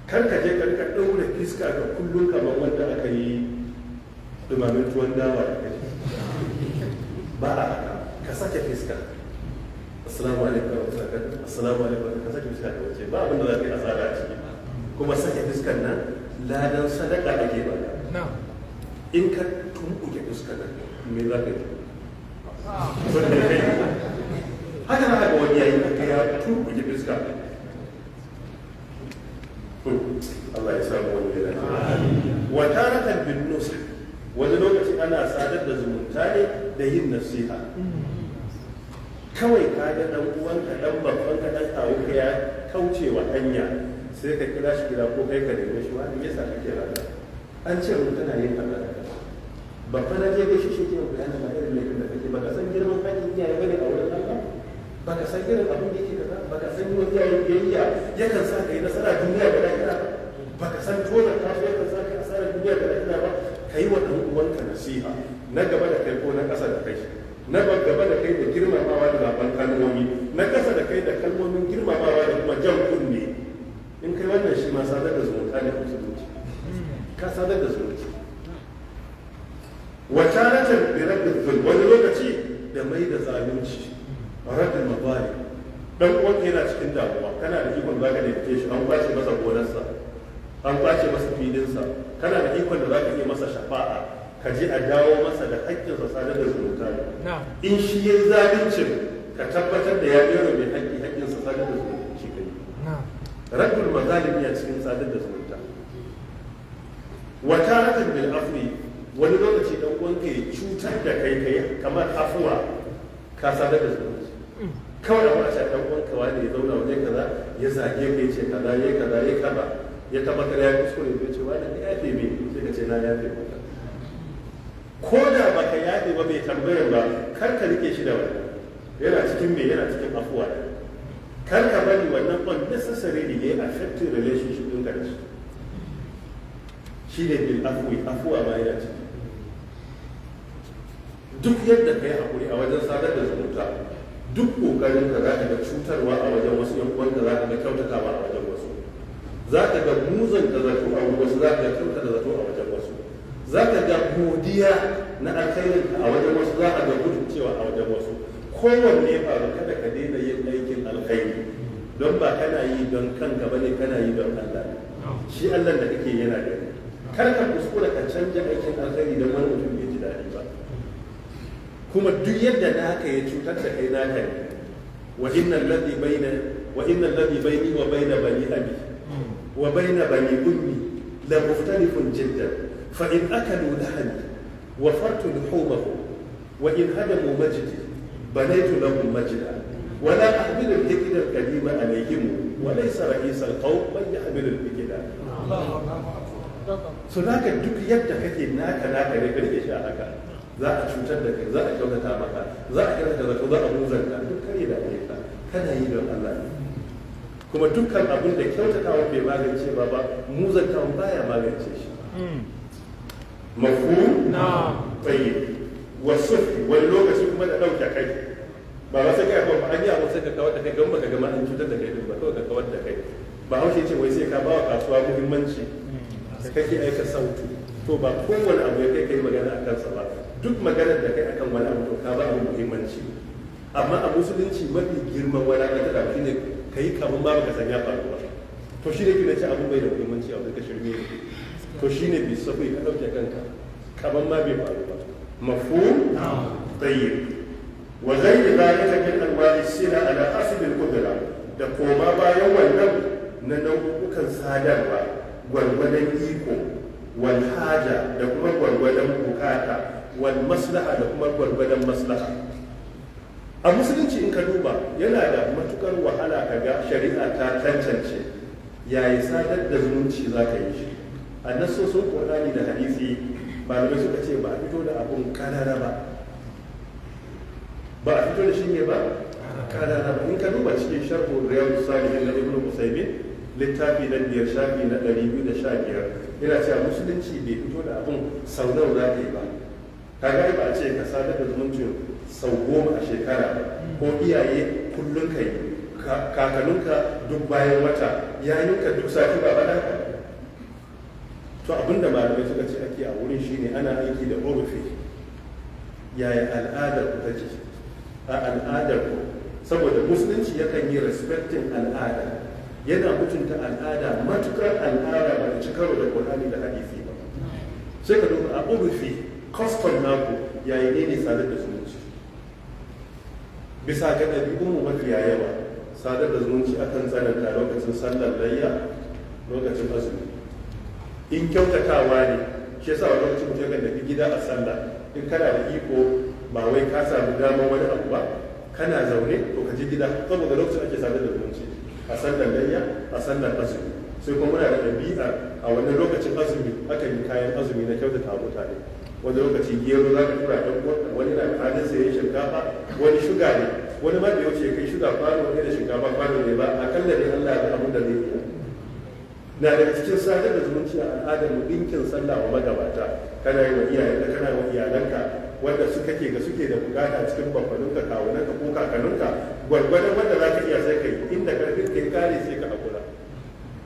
Kar ka je kar ka ɗaura fuska ga kullum kamar wanda aka yi dumamin tuwon dawa da kai. Ba a haka, ka sake fuska. Assalamu alaikum wa rahmatullahi, assalamu alaikum. Ka sake fuska ka wuce, ba abin da za ka yi asara a ciki. Kuma sake fuskan nan ladan sadaka ake baka. Na'am. In ka tumɓuke fuskar nan, me za ka yi? Wanda kai haka na haka wani yayi haka ya tumɓuke fuska. Allah ya samu wani gida. Wa taratan bin nush, wani lokaci ana sadar da zumunta ne da yin nasiha. Kawai ka ga dan uwanka, dan babban ka, dan kawunka ya kauce wa hanya, sai ka kira shi gida ko kai ka neme shi: wani, me yasa kake rana? An ce mun kana yin kaza da kaza. Babba na je gaishe shi, ke bayani ba irin laifin da kake, baka san girman hakkin iyaye bane a wurin Allah, baka san irin abin da yake kaza, baka san yi wa iyaye biyayya yakan sa ka yi nasara duniya da lahira, baka san tona kasu yakan sa ka yi asara duniya da lahira ba. Ka yi wa ɗan uwanka nasiha, na gaba da kai ko na ƙasa da kai. Na gaba da kai da girmamawa da zaben kalmomi, na ƙasa da kai da kalmomin girmamawa da kuma jan kunne. In kai wannan, shi ma sadar da zumunta ne a musulunci, ka sadar da zumunci. Wa taratan bi rabbil dhulm, wani lokaci da mai da zalunci, raddul mazalim. Dan uwanka yana cikin damuwa, kana da ikon zaka da shi, an kwace masa gonarsa, an kwace masa filinsa, kana da ikon da zaka iya masa shafa'a, ka je a dawo masa da haƙƙinsa, sadar da zumunta ne. Na'am. In shi yayi zaluncin, ka tabbatar da ya bero mai haƙƙi haƙƙinsa, sadar da zumunta shi kai. Na'am. Raddul mazalim ya cikin sadar da zumunta. Wa taratan bil afwi, wani lokaci dan uwanka ya cutar da kai, kai kamar afuwa, ka sadar da zumunci. Kawai abu a ce dan uwanka wani ya zauna waje kaza, ya zage ka, ya ce kaza, ya kaza, ya kaza, ya tabbatar ya kuskure, ya ce wani ya yafe min, sai ka ce na yafe maka. Ko da baka yafe ba, mai tambayar ba, kar ka rike shi da wannan. Yana cikin me? Yana cikin afuwa. Kar ka bari wannan unnecessarily ya affect relationship ɗinka da shi. Shi ne bil afwi, afuwa ma yana ciki. Duk yadda ka yi haƙuri a wajen sadar da zumunta, duk ƙoƙarin ka, za ka ga cutarwa a wajen wasu yan uwanka, za ka ga kyautatawa a wajen wasu, za ka ga muzanta zato a wurin wasu, za ka ga kyautata zato a wajen wasu, za ka ga godiya na alkhairin a wajen wasu, za ka ga guduncewa a wajen wasu. Kowanne ya faru, kada ka daina yin aikin alkhairi, don ba kana yi don kanka bane, kana yi don Allah ne. Shi Allah da kake yana gani. Kar ka kuskura ka canja aikin alkhairi don wani mutum bai ji daɗi ba. Kuma duk yadda naka ya cutar da kai, naka ne. Wa innal ladhi baini wa baina bani abi wa baina bani ummi la mukhtalifun jiddan, fa in akalu lahmi wafartu luhumahu, wa in hadamu majdi banaitu lahum majda, ولا أحمل الحقد القديم عليهم، وليس رئيس القوم من يحمل الحقد. So naka duk yadda kake, naka naka ne, ka rike shi a haka. Za a cutar da kai, za a kyautata maka, za a kyautata zato, za a muzanta, duk kare da ka, kana yi don Allah ne. Kuma dukkan abin da kyautatawa bai magance ba ba, muzantawa baya magance shi. Mafu? Na'am. Tayyib. Wasu wani lokaci kuma da ɗauke kai, ba ba sai kai ba an yi abu sai ka kawar da kai, don baka gama an cutar da kai din ba, kawai ka kawar da kai. Ba haushe ce wai sai ka ba wa kasuwa muhimmanci kake aika sautu. To, ba kowane abu ya kai kai magana a kansa ba. Duk maganar da kai akan wani abu, to ka ba abu muhimmanci. Amma a musulunci, mafi girman wadatar da shi ne ka yi kamar ma baka san ya faru ba. To, shi ne kina ce abu bai da muhimmanci, abu ka shirme ne. To, shi ne bisa ka ɗauke kanka kamar ma bai faru ba. Mafhum? Tayyib. Wa ghayr dhalika min anwa'i sila ala hasab al-qudra, da koma bayan wannan na nau'ukan sadarwa gwargwadon iko, wal haja, da kuma gwargwadon bukata, wal maslaha, da kuma gwargwadon maslaha. A musulunci, in ka duba, yana da matukar wahala ka ga shari'a ta tantance yayi sadar da zumunci za ka yi shi. A nassosin Qur'ani da hadisi, malamai suka ce ba a fito da abun karara ba, ba a fito da shi ne ba karara ba. In ka duba cikin Sharhu Riyadu Salihin na Ibnu Usaymin, littafi na 5, shafi na 215, yana cewa musulunci bai fito da abun sau nawa za ka yi ba. Kaga ai ba a ce ka sadar da zumuncin sau 10 a shekara ba, ko iyaye kullum ka yi, kakanninka duk bayan wata, yayinka duk sati, ba faɗa ka. To, abinda malamai suka ce ake a wurin shine ana aiki da urufi, yaya al'adar ku take. A al'adar ku, saboda musulunci yakan yi respecting al'ada, yana mutunta al'ada, matukar al'ada ba ta ci karo da Qur'ani da hadisi ba. Sai ka duba a urufi, custom naku, yayi ne ne sadar da zumunci. Bisa ga ɗabi'un mu, mafiya yawa sadar da zumunci akan tsananta lokacin sallar layya, lokacin azumi. In kyautatawa ne, shi yasa wani lokacin mutum yakan tafi gida a sallah. In kana da iko, ba wai ka samu damar wani abu ba, kana zaune, to ka je gida, saboda lokacin ake sadar da zumunci, a sallar layya, a sallar azumi. Sai kuma muna da ɗabi'a, a wannan lokacin azumi akan yi kayan azumi na kyautata mutane. Wani lokaci gero za ka tura ɗan uwanka, wani na halin sayen shinkafa, wani shuga ne, wani ma bai wuce ya kai shuga kwano ne da shinkafa kwano ne ba. Akalla ne Allah ya ga abin da zai iya. Na daga cikin sadar da zumunci a al'adar mu dinkin sallah wa magabata. Kana yi wa iyayenka, kana yi wa iyalanka, wanda su kake ga suke da bukata cikin babbaninka, kawunanka ko kakanninka, gwargwadon wanda za ka iya sai ka yi. Inda karfin ka ya kare, sai ka hakura.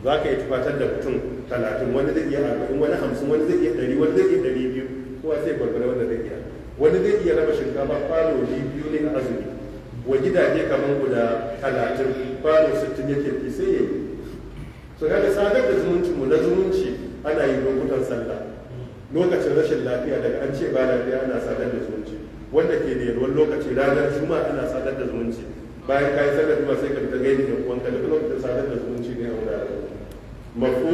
Za ka yi tufatar da mutum 30, wani zai iya 40, wani 50, wani zai iya 100, wani zai iya 200. Kowa sai gwargwadon wanda zai iya. Wani zai iya raba shinkafa kwano 2 ne a azumi wa gidaje kamar guda 30, kwano 60 yake fi, sai ya yi. So kaga sadar da zumuncin mu na zumunci ana yi lokutan sallah, lokacin rashin lafiya, daga an ce ba lafiya ana sadar da zumunci. Wanda ke da yalwar lokaci, ranar Juma'a ana sadar da zumunci. Bayan kayi sallar Juma'a sai ka fita gaida da uwanka. Duk lokacin sadar da zumunci ne a wuraren. Mafu?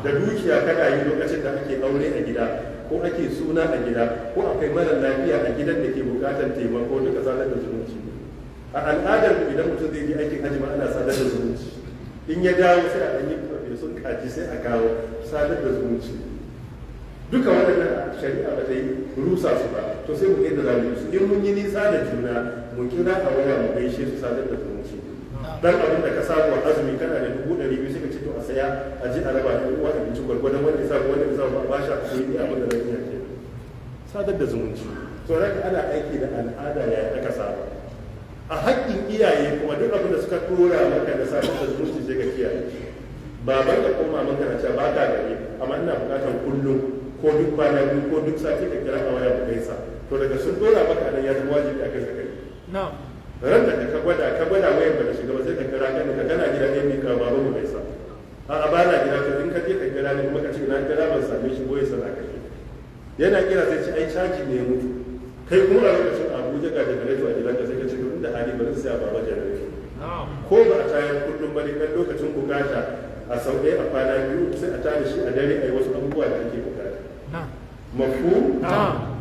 Da dukiya kana yi lokacin da ake aure a gida, ko ake suna a gida, ko akwai mara lafiya a gidan da ke bukatar taimako, duka sadar da zumunci. A al'adar mu, idan mutum zai je aikin hajji ma ana sadar da zumunci. In ya dawo sai a ɗan yi farfesun kaji sai a kawo, sadar da zumunci. Duka waɗannan shari'a ba ta yi rusa su ba. To, sai mu yadda za mu yi su. In mun yi nisa da juna, mu kira a waya mu gaishe su, sadar da zumunci. Dan abin da ka samu a azumi, kana da 200,000, sai ka ce to a saya a ji a raba ɗan uwa abinci, gwargwadon wanda ya samu, wanda ya samu a bashi a kuri. Ni abin da zan iya ke sadar da zumunci. To, haka ana aiki da al'ada, yayin aka saba. A haƙƙin iyaye kuma, duk abin da suka tura maka da sadar da zumunci, sai ka kiyaye. Baban ka ko maman ka na cewa ba ka gari, amma ina buƙatar kullum ko duk kwana 2 ko duk sati ka kira a waya mu gaisa. To, daga sun dora maka nan, ya zama wajibi a kai ka kai. Ran da ka gwada, ka gwada wayar ba da shiga ba, sai ka kira kan ka kana gida ne, mai ka baba mu gaisa. A ba na gida. To, in ka je ka kira ni kuma ka ce na kira ban same shi, boye sana kake yana kira, sai ce ai caji ne ya mutu. Kai kuma a lokacin Abuja ga janareto a gidanka, sai ka ce to inda hali bari sai baba janareto. Ko ba a tayar kullum ba ne, kan lokacin bukata, a sau ɗaya a kwana 2 sai a tada shi a dare a yi wasu abubuwa da ake bukata. Mafu?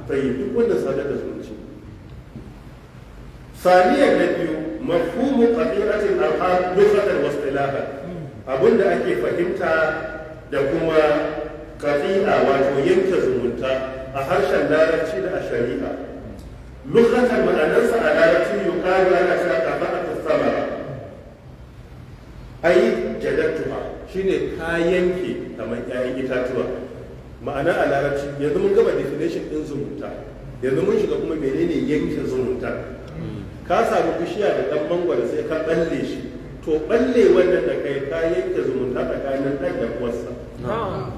Tayyib. Duk wanda sadar da zumunci. ثانيا، na biyu، مفهوم قطيعة الأرحام لغة واصطلاحا، abinda ake fahimta da kuma qati'a, wato yanke zumunta, a harshen Larabci da a shari'a. لغة، ma'anarsa a Larabci، يقال، ana cewa قطعت الثمرة. Ai jadattuha shine ka yanke kamar 'ya'yan itatuwa. Ma'ana a Larabci, yanzu mun gama definition din zumunta, yanzu mun shiga kuma menene yanke zumunta. Ka samu bishiya da dan mangwaro, sai ka balle shi. To, balle wannan da kai, ka yanke zumunta tsakanin dan da uwarsa,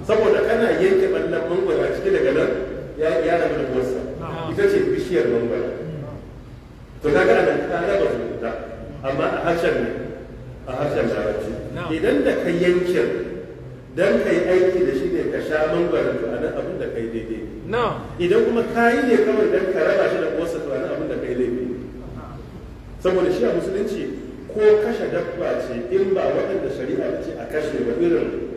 saboda kana yanke ballen mangwaro a ciki, daga nan ya rabu da uwarsa, ita ce bishiyar mangwaro. To, kaga anan ka raba zumunta, amma a harshen ne, a harshen Larabci. Idan da ka yanke dan ka yi aiki da shi ne, ka sha mangwaro, to anan abin da kai daidai. Idan kuma ka yi ne kawai dan ka raba shi da uwarsa, to anan abin da kai laifi ne. Saboda shi a Musulunci, ko kashe dabba ce, in ba waɗanda shari'a ta ce a kashe ba, irin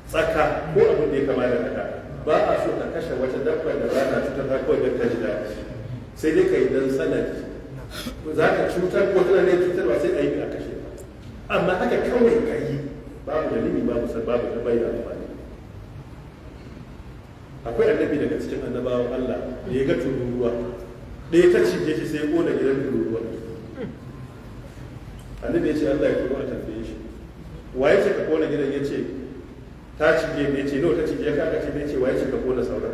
tsaka ko abin da ya kama da haka, ba a so ka kashe wata dabba da ba ta cutar ta kawai don ka ji daɗi. Sai dai ka yi don sanadi za ka cutar ko tana ne cutarwa, sai a yi a kashe ta. Amma haka kawai ka yi babu dalili, babu babu ta bayyana amfani. Akwai annabi daga cikin annabawan Allah da ya ga tururuwa ɗaya ta cije shi, sai ya kona gidan tururuwa. Annabi ya ce Allah ya turo a tambaye shi, waye ce ka kona gidan? Ya ce ta cije. Me ce nawa ta cije ka? Aka ce ne ce, waye ce ka kona sauran?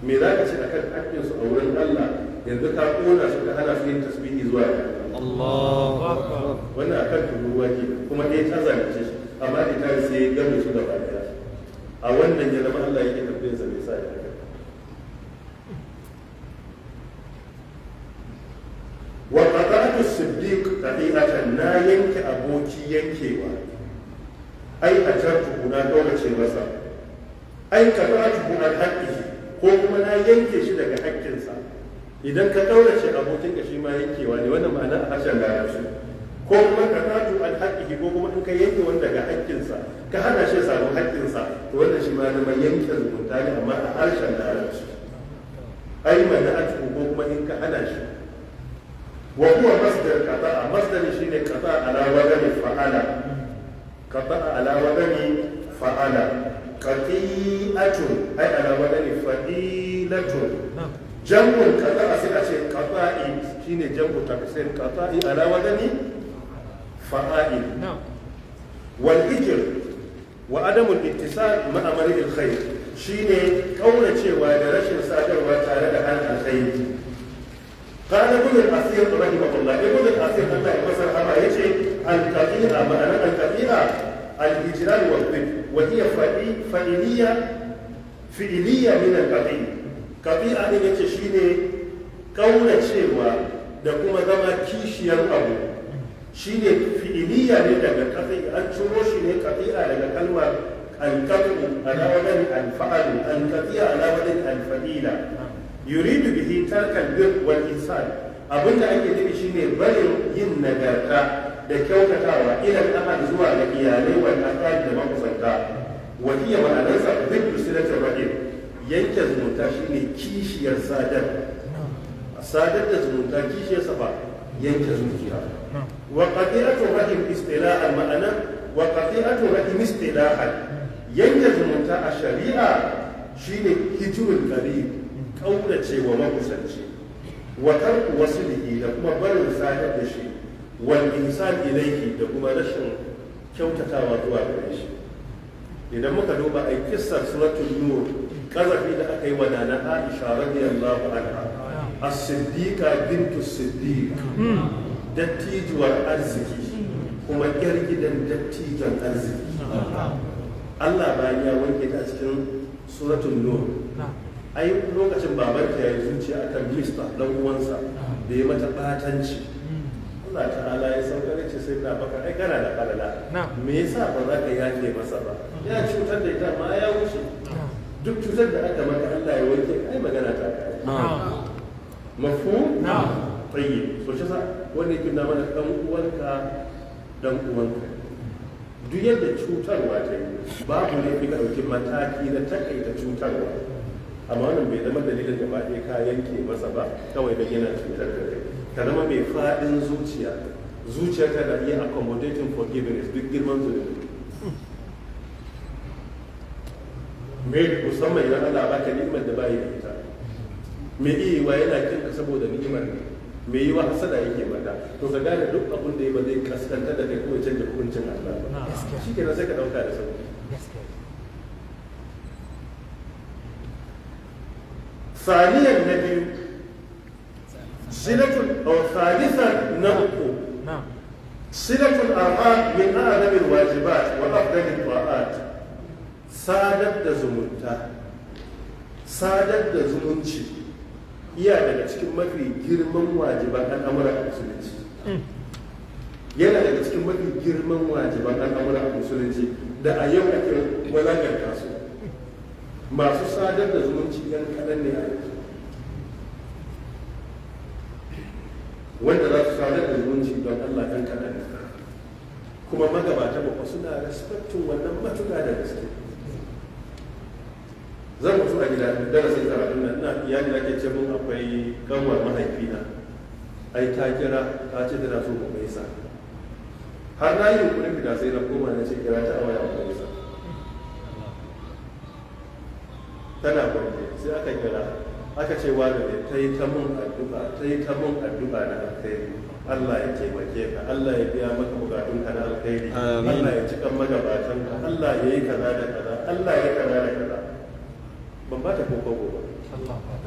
Me za ka ce akan hakkin su a wurin Allah? Yanzu ka kona su, ka hana su yin tasbihi zuwa ga Allahu akbar. Wannan akan tururuwa ke, kuma ɗaya ta zalunce shi, amma da ta sai ya game su gaba ɗaya. A wannan ya zama Allah yake tambayar sa, bai sa ya haka. Wa qata'tu siddiq qati'atan, na yanke aboki yankewa. Ai hajartu, na kaurace masa. Ai qata'tu an haqqihi, ko kuma na yanke shi daga haƙƙinsa. Idan ka kaurace abokinka, shi ma yankewa ne. Wannan ma'ana a harshen Larabci. Ko kuma qata'tu an haqqihi, ko kuma in ka yanke wanda daga haƙƙinsa, ka hana shi samu haƙƙinsa, to wannan shi ma zama yanke zumunta ne, amma a harshen Larabci. Ai mana'atu, ko kuma in ka hana shi. Wa huwa masdar qata'a, masdar shine qata'a ala wadani fa'ala, qata'a ala wadani fa'ala, qati'atun, ai ala wadani fa'ilatun. Jam'un qata'a sai a ce qata'i, shine jam'u taksir, qata'i ala wadani fa'il. Wal hijr wa adamul ittisal ma'a maril khair, shine kauracewa da rashin sadarwa tare da hal alkhairi. قال ابن الأثير رحمه الله، ابن الأثير الله يمسر هذا، يجي القطيعة، معنى القطيعة الهجران والضد، وهي فعلية فعلية من القطيع. قطيعة ne yace shine kauracewa da kuma zama kishiyar abu, shine fi'iliya ne daga qati. An ciro shi ne qati'a daga kalmar al-qat'u ala wadan al-fa'al, al-qati'a ala wadan al-fa'ila. Yuridu bihi tarkal bir wal ihsan, abinda ake nufi shine barin yin nagarta da kyautatawa, ila al zuwa ga iyalai, wal aqarib, da makusanta. Wa hiya, ma'anarsa, ziddu silatir rahim, yanke zumunta shine kishiyar sadar sadar da zumunta, kishiyar sa ba yanke zumunta. Wa qati'atu rahim istilahan, ma'ana wa qati'atu rahim istilahan, yanke zumunta a shari'a shine hijrul qarib, kaurace wa makusanci, wa tarku waslihi, da kuma barin sadar da shi, wal ihsan ilayhi, da kuma rashin kyautatawa zuwa gare shi. Idan muka duba ai kissar Suratul Nur, kazafi da aka yi wa Nana Aisha radiyallahu anha, as-siddiqa bintu siddiq, dattijuwar arziki kuma yar gidan dattijan arziki. Allah bayan ya wanke ta a cikin Suratul Nur, ai lokacin babanta ya yi zuciya akan Mista dan uwansa da ya mata batanci. Allah ta'ala ya saukar, ce sai na baka, ai kana da falala, me yasa ba za ka yafe masa ba? Ya cutar da ita, amma ya wuce. Duk cutar da aka maka, Allah ya wanke, ai magana ta kai. Mafhum? Tayyib. So shi sa wanda yake nuna mana dan uwanka dan uwanka, duk yadda cutarwa ta yi, babu laifi ka ɗauki mataki na takaita cutarwa, amma wannan bai zama dalilin gaba ɗaya ka yanke masa ba kawai don yana cutar da kai. Ka zama mai faɗin zuciya, zuciyarka na iya accommodating forgiveness duk girman zunubi mai, musamman idan Allah baka ni'imar da bayi da ita. Mai iya yiwa yana kin ka saboda ni'imar ne. Me yi wa hasada yake mata. To ka gane duk abin da ya ba zai kaskanta da kai kuma canja hukuncin Allah ba. Shi kenan sai ka dauka da sauki. ثانيا نبي صلة أو ثالثا نبقو صلة الأرحام من أعظم الواجبات وأفضل الطاعات. Sadar da zumunta, sadar da zumunci iya daga cikin mafi girman wajiban al'amura a musulunci. Yana daga cikin mafi girman wajiban al'amura a musulunci da a yau ake walakanta su. Masu sadar da zumunci yan kaɗan ne a yanzu wanda za su sadar da zumunci don Allah, yan kaɗan ne. Kuma magabata ba suna respectin wannan matuƙa da gaske. Zan mutu a gida darasin karatun nan, ina iyali da ke ce mun akwai kanwar mahaifina, ai ta kira ta ce tana so mu gaisa. Har na yi yunkurin fita, sai na koma na ce kira ta a waya mu gaisa, tana kwance. Sai aka kira aka ce wani ne. Ta yi ta mun addu'a, ta yi ta mun addu'a na alkhairi: Allah ya taimake ka, Allah ya biya maka bukatunka na alkhairi, Allah ya ci kan magabatanka, Allah ya yi kaza da kaza, Allah ya yi kaza da kaza. Ban ba ta koko ba.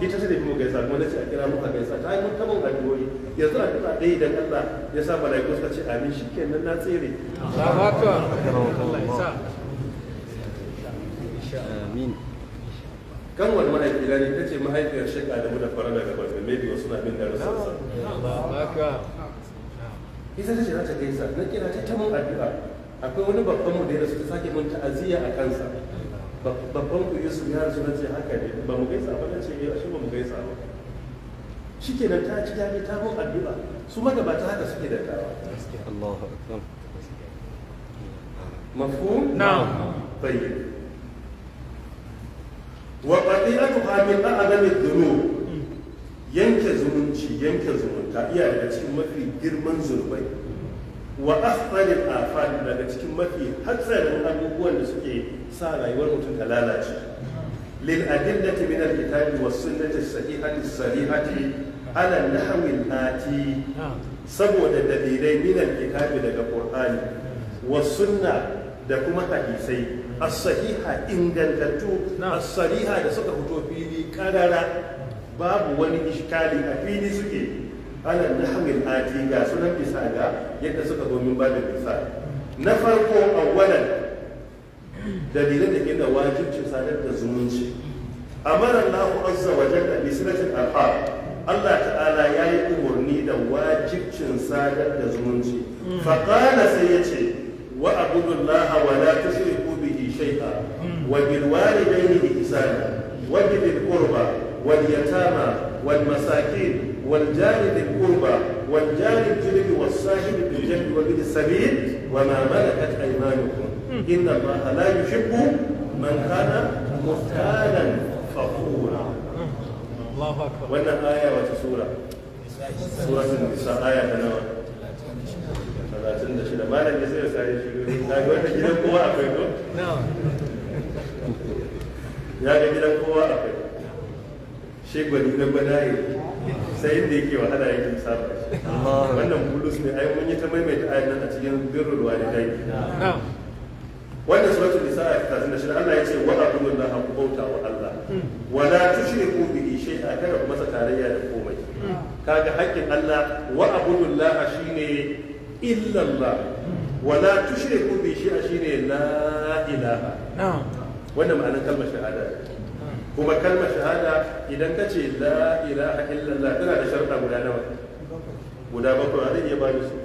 Ita ce da mu gaisa, kuma nace a kira muka gaisa. Ta yi mun ta mun addu'o'i. Yanzu addu'a ɗaya idan Allah ya sa mala'iku suka ce amin, shikenan na tsere. Amin. Kan wani mahaifi na ne, ta ce mahaifiyar Sheikh Adamu da fara daga Gombe, maybe wasu na bin darussansa. Ita ta ce za ta gaisa, na kira ta, ta mun addu'a. Akwai wani babban mu da ya rasu, ta sake mun ta'aziyya a kansa. Babban ku Yusuf ya rasu. Na ce haka ne. Ba mu gaisa ba. Na ce eh, ashe ba mu gaisa ba. Shikenan, ta ci daɗi, ta mun addu'a. Su magabata haka suke da tawa. Allahu akbar. مفهوم؟ نعم. طيب، وقطيعتها من أعظم الذنوب. Yanke zumunci, yanke zumunta iya daga cikin mafi girman zunubai wa akhtaril afat, daga cikin mafi hatsarin abubuwan da suke sa rayuwar mutum ta lalace. Lil adillati min alkitabi was sunnati sahihati sarihati ala nahwi ati, saboda dalilai min alkitabi daga Qur'ani, was sunna da kuma hadisai as-sahiha ingantattu, as-sariha da suka fito fili karara, babu wani iskali, a fili suke. Ala nahwil ati, ga sunan bisa ga yadda suka zo min babin misali. Na farko, awwalan, dalilan da ke da wajibcin sadar da zumunci: amara Allah azza wa jalla bi silatil arham. Allah ta'ala yayi umarni da wajibcin sadar da zumunci. Faqala, sai yace: wa abudullaha wa la tushriku bihi shay'a wa bil walidayni ihsana wa bil qurba wal yatama wal masakin wal jari dhil qurba wal jari junubi was sahibi bil janbi wa bil sabil wa ma malakat aymanukum inna Allaha la yuhibbu man kana muhtalan fakhura. Allahu akbar. Wannan aya wata sura? Suratul Nisa, aya ta nawa? 36. Malam ya sai ya sare shi na ga wanda gidan kowa akwai ko? Na'am. Ya ga gidan kowa akwai shi. Gwani na gwadaye, sai inda yake wahala yake saba shi. Wannan bulus ne. Ai mun yi ta maimaita ayan nan a cikin birrul walidai. Na'am. Wannan suratul Nisa ayat 36, Allah ya ce: wa abudullaha, ku bauta wa Allah, wa la tushriku bihi shay'a, kada ku masa tarayya da komai. Kaga haƙƙin Allah, wa abudullaha shine illallah, wa la tushriku bihi shay'a shine la ilaha. Na'am. Wannan ma'anar kalmar shahada ne. Kuma kalmar shahada, idan ka ce la ilaha illallah, tana da sharuɗa guda nawa? Guda bakwai. A zai iya bani su?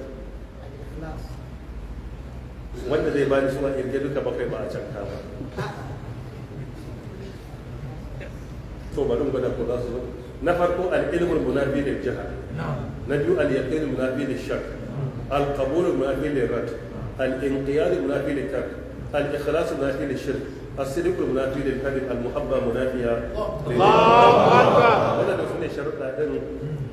Wanda zai bani su a irge duka bakwai, ba a can ba. To bari mu gwada ko za su zo. Na farko, al-ilmul munafi lil jahl. Na'am. Na biyu, al-yaqin munafi lil shakk, al-qabul munafi lil rad, al-inqiyad munafi lil tark, al-ikhlas munafi lil shirk, as-sidq munafi lil kadhib, al-muhabba munafiya. Allahu akbar. Wannan su ne sharuɗa ɗin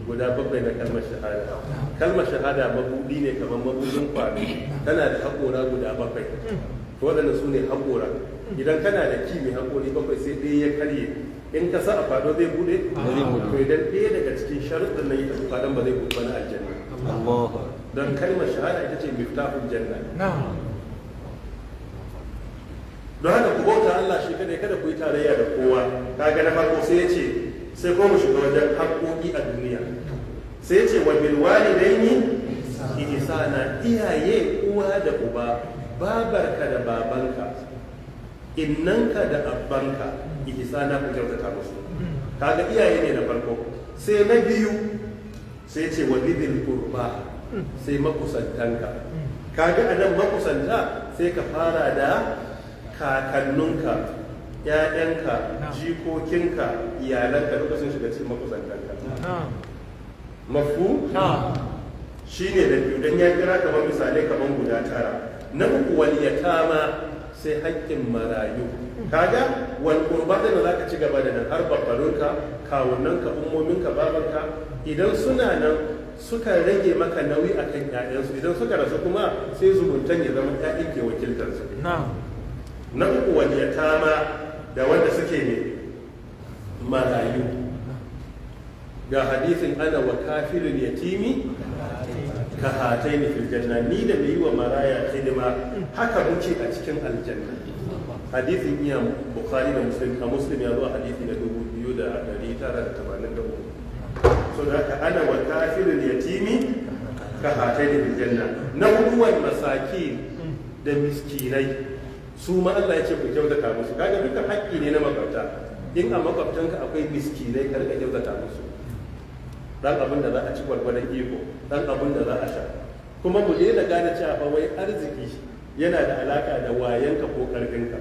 guda bakwai na kalmar shahada. Kalmar shahada mabudi ne, kamar mabudin kwano, tana da haƙora guda bakwai. To waɗannan su ne haƙora. Idan kana da ki mai haƙori bakwai, sai ɗaya ya karye. In ka sa a kwado zai bude? Ba zai bude. To idan ɗaya daga cikin sharuɗin nan ya tafi, kwadon ba zai bude ba na aljanna. Allahu akbar. Don kalmar shahada ita ce miftahul janna. Don haka ku bauta Allah shi kadai, kada ku yi tarayya da kowa. Kaga na farko sai ya ce, sai ko mu shiga wajen haƙoƙi a duniya, sai ya ce wa bil walidaini ihsana. Iyaye, uwa da uba, babarka da babanka, innanka da abbanka, ihsana, ku kyautata musu. Kaga iyaye ne na farko. Sai na biyu sai ce wa bidil qurba, sai makusantanka. Kaga anan makusanta sai ka fara da kakannunka, ‘ya'yanka, jikokinka, iyalanka, duka sun shiga cikin makusantanka. Mafu shi ne da biyu, don ya kira kamar misalai kamar guda tara. Na uku, wal yatama, sai haƙƙin marayu. Kaga wal qurba da zaka ci gaba da nan har babbarunka, kawunanka, ummominka, babanka, idan suna nan suka rage maka nauyi akan ƴaƴansu. Idan suka rasu kuma sai zumuntan ya zama ƴaƴan ke wakiltar su. Na uku, wal yatama, da wanda suke ne marayu. Ga hadisin ana wa kafilul yatimi ka hataini fil janna, ni da mai yi wa maraya hidima haka muke a cikin aljanna. Hadisin iya Bukhari da Muslim. A Muslim ya zo a hadisi na 2983. So da haka ana wa kafilul yatimi ka hataini fil janna. Na hudu, wal masakin, da miskinai, su ma Allah ya ce ku kyautata musu. Kaga duka haƙƙi ne na makwabta. In a makwabtanka akwai miskinai, ka rika kyautata musu dan abin da za a ci gwargwadon iko, dan abin da za a sha. Kuma mu daina gane cewa fa wai arziki yana da alaka da wayanka ko karfinka.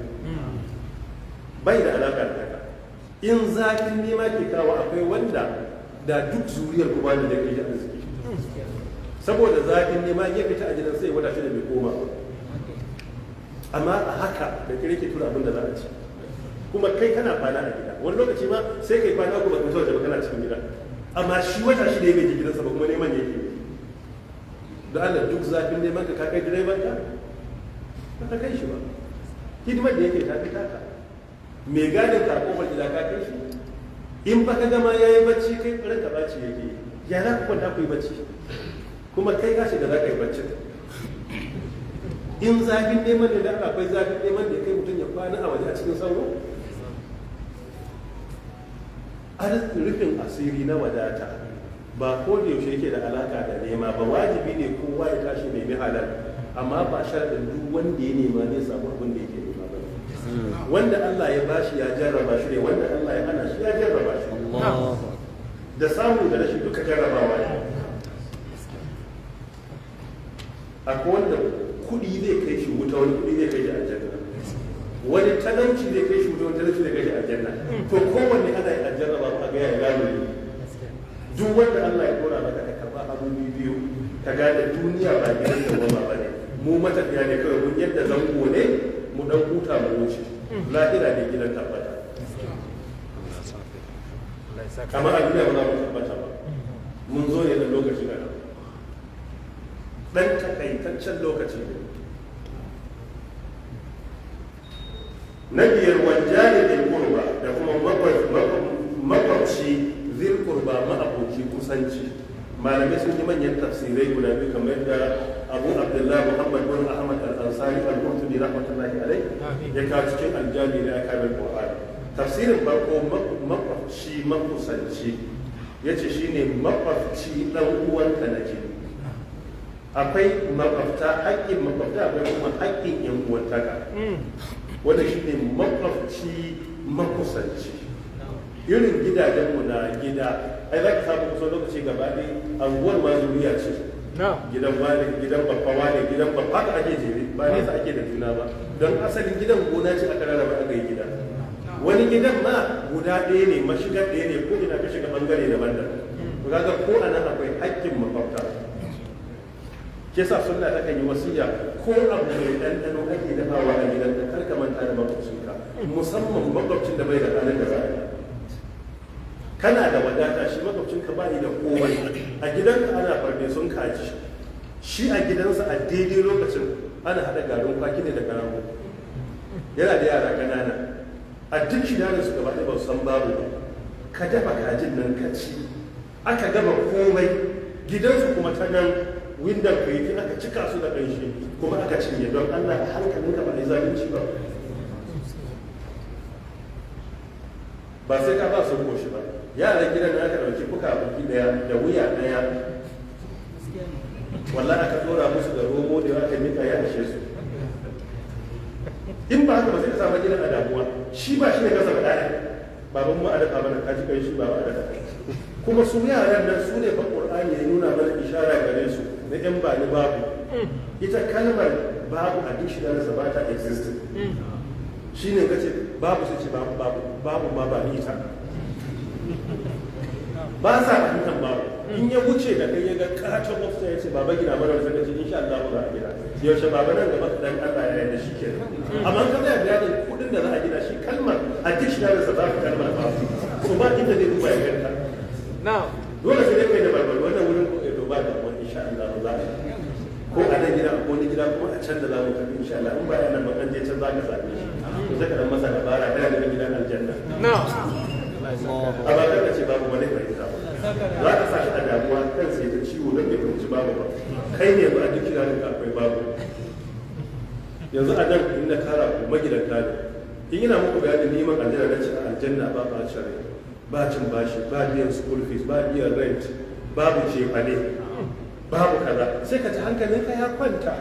Bai da alaka da haka. In zafin nema ke kawo, akwai wanda da duk zuriyar ku bani da kai arziki, saboda zafin nema ya fita a gidan sai wata shida bai koma ba. Amma a haka da kire ke tura abin da za a ci, kuma kai kana kwana a gida. Wani lokaci ma sai kai kwana 3 ba ka waje ba, kana cikin gida, amma shi wata shida ya bai je gidansa ba, kuma neman yake. Da Allah, duk zafin neman ka, ka kai direban ka? Ba ka kai shi ba. Hidimar da yake tafi taka. Mai gadin ka a kofar gida, ka kai shi? In ba ka gama yayi bacci, kai ranka baci yake. Ya za ku kwanta ku yi bacci, kuma kai ka shiga za ka yi bacci? In zafin neman ne da akwai zafin neman da ya kai mutum ya kwana a waje a cikin sauro. Rufin asiri na wadata ba ko da yaushe yake da alaka da nema ba. Wajibi ne kowa ya tashi nemi halal, amma ba sharaɗin duk wanda ya nema zai samu abin da yake nema ba. Wanda Allah ya bashi ya jarraba shi ne, wanda Allah ya hana shi ya jarraba shi. Allahu. Da samu da rashi duka jarrabawa ne. Akwai wanda kuɗi zai kai shi wuta, wani kuɗi zai kai shi aljanna. Wani talauci zai kai shi wuta, wani talauci zai kai shi aljanna. To kowanne ana yi a jarraba a ga ya gano ne. Duk wanda Allah ya dora maka, ka karba abu biyu, ka gane duniya ba gidan dawama ba ne. Mu matafiya ne kawai, mun yadda zango ne, mu dan huta mu wuce. Lahira ne gidan tabbata. Kamar a duniya ba za mu tabbata ba. Mun zo ne da lokaci kaɗan, ɗan takaitaccen lokaci ne. Na biyar, wal jari dhil qurba, da kuma makwabci, dhil qurba, ma'aboci kusanci. Malamai sun yi manyan tafsirai guda biyu, kamar yadda Abu Abdullah Muhammad bin Ahmad Al-Ansari Al-Qurtubi rahmatullahi alai ya kawo cikin Aljami na Ahkamil Qur'an. Tafsirin farko, makwabci makusanci, yace shine makwabci dan uwanka na jini. Akwai makwabta, haƙƙin makwabta, akwai kuma haƙƙin yan uwantaka. Wanda shine makwabci makusanci. Irin gidajenmu na gida, ai za ka samu kusan lokaci gaba ɗaya anguwar ma zuriya ce. Gidan wani, gidan babba wani, gidan babba, haka ake jere, ba nesa ake da juna ba. Don asalin gidan gona ce aka rarraba aka yi gida. Wani gidan ma guda ɗaya ne, mashigar ɗaya ne, ko ina ka shiga bangare daban-daban. To kaga ko anan akwai haƙƙin makwabta. Ke sa sunna ta kan yi wasiya, ko abu mai ɗanɗano ake dafawa a gidan ka, kar ka manta da makwabcinka, musamman makwabcin da bai da halin da za a yi. Kana da wadata, shi makwabcinka ba da komai. A gidanka ana farfesun kaji, shi a gidansa a daidai lokacin ana haɗa garin kwaki ne da karago. Yana da yara ƙanana. A duk shidanin su gaba ɗaya ba su san babu ba. Ka dafa kajin nan ka ci, aka gama komai, gidansu kuma ta nan windon ka yi, aka cika su da ƙanshi kuma aka cinye. Don Allah, hankalinka, ba a yi zalunci ba? Ba sai ka ba su koshi ba. Yaran gidan da aka ɗauki fuka buki ɗaya da wuya ɗaya, wallahi aka ɗora musu da romo da aka mika, ya ishe su. In ba haka ba, sai ka samu gidan a damuwa. Shi ba shi ne kasa ba, ɗaya baban mu a dafa mana kaji kai shi, baba a dafa. Kuma su yaran nan su ne fa Qur'ani ya nuna mana ishara gare su na yan ba ni babu. Ita kalmar babu a dictionary sa ba ta existing. Shine kace babu, sai ce babu, babu, babu ma ba ni ita. Ba sa fahimtar babu. In ya wuce da kai ya ga katon ofisa, ya ce, "Baba, gina mana wani." Sai insha Allah za a gina. Yaushe, baba? Nan gaba kaɗan, Allah ya yarda. Shi kenan. Amma ka zai bayanin kuɗin da za a gina shi, kalmar a dictionary sa ba kalmar babu, so ba inda zai duba ya ganta. Dole sai dai kai da barbari wannan wurin ko to ba da wani, insha Allah za a yi ko a nan gida ko wani gida kuma a can da za mu tafi, insha Allah. In ba yana ba, an je can za ka same shi, to sai ka dan masa dabara kana daga gidan aljanna. Amma kar ka ce babu, wani fahimta ba. Za ka sa shi a damuwa, kan sai ta ciwo don bai fahimci babu ba. Kai ne ba a duk kiranin ka akwai babu. Yanzu a nan in na tara ku magidanta ne, in yana muku bayanin neman aljanna, na ci a aljanna ba ɓacin rai, ba cin bashi, ba biyan school fees, ba biyan rent, babu cefane, babu kaza, sai ka ci hankalinka ya kwanta.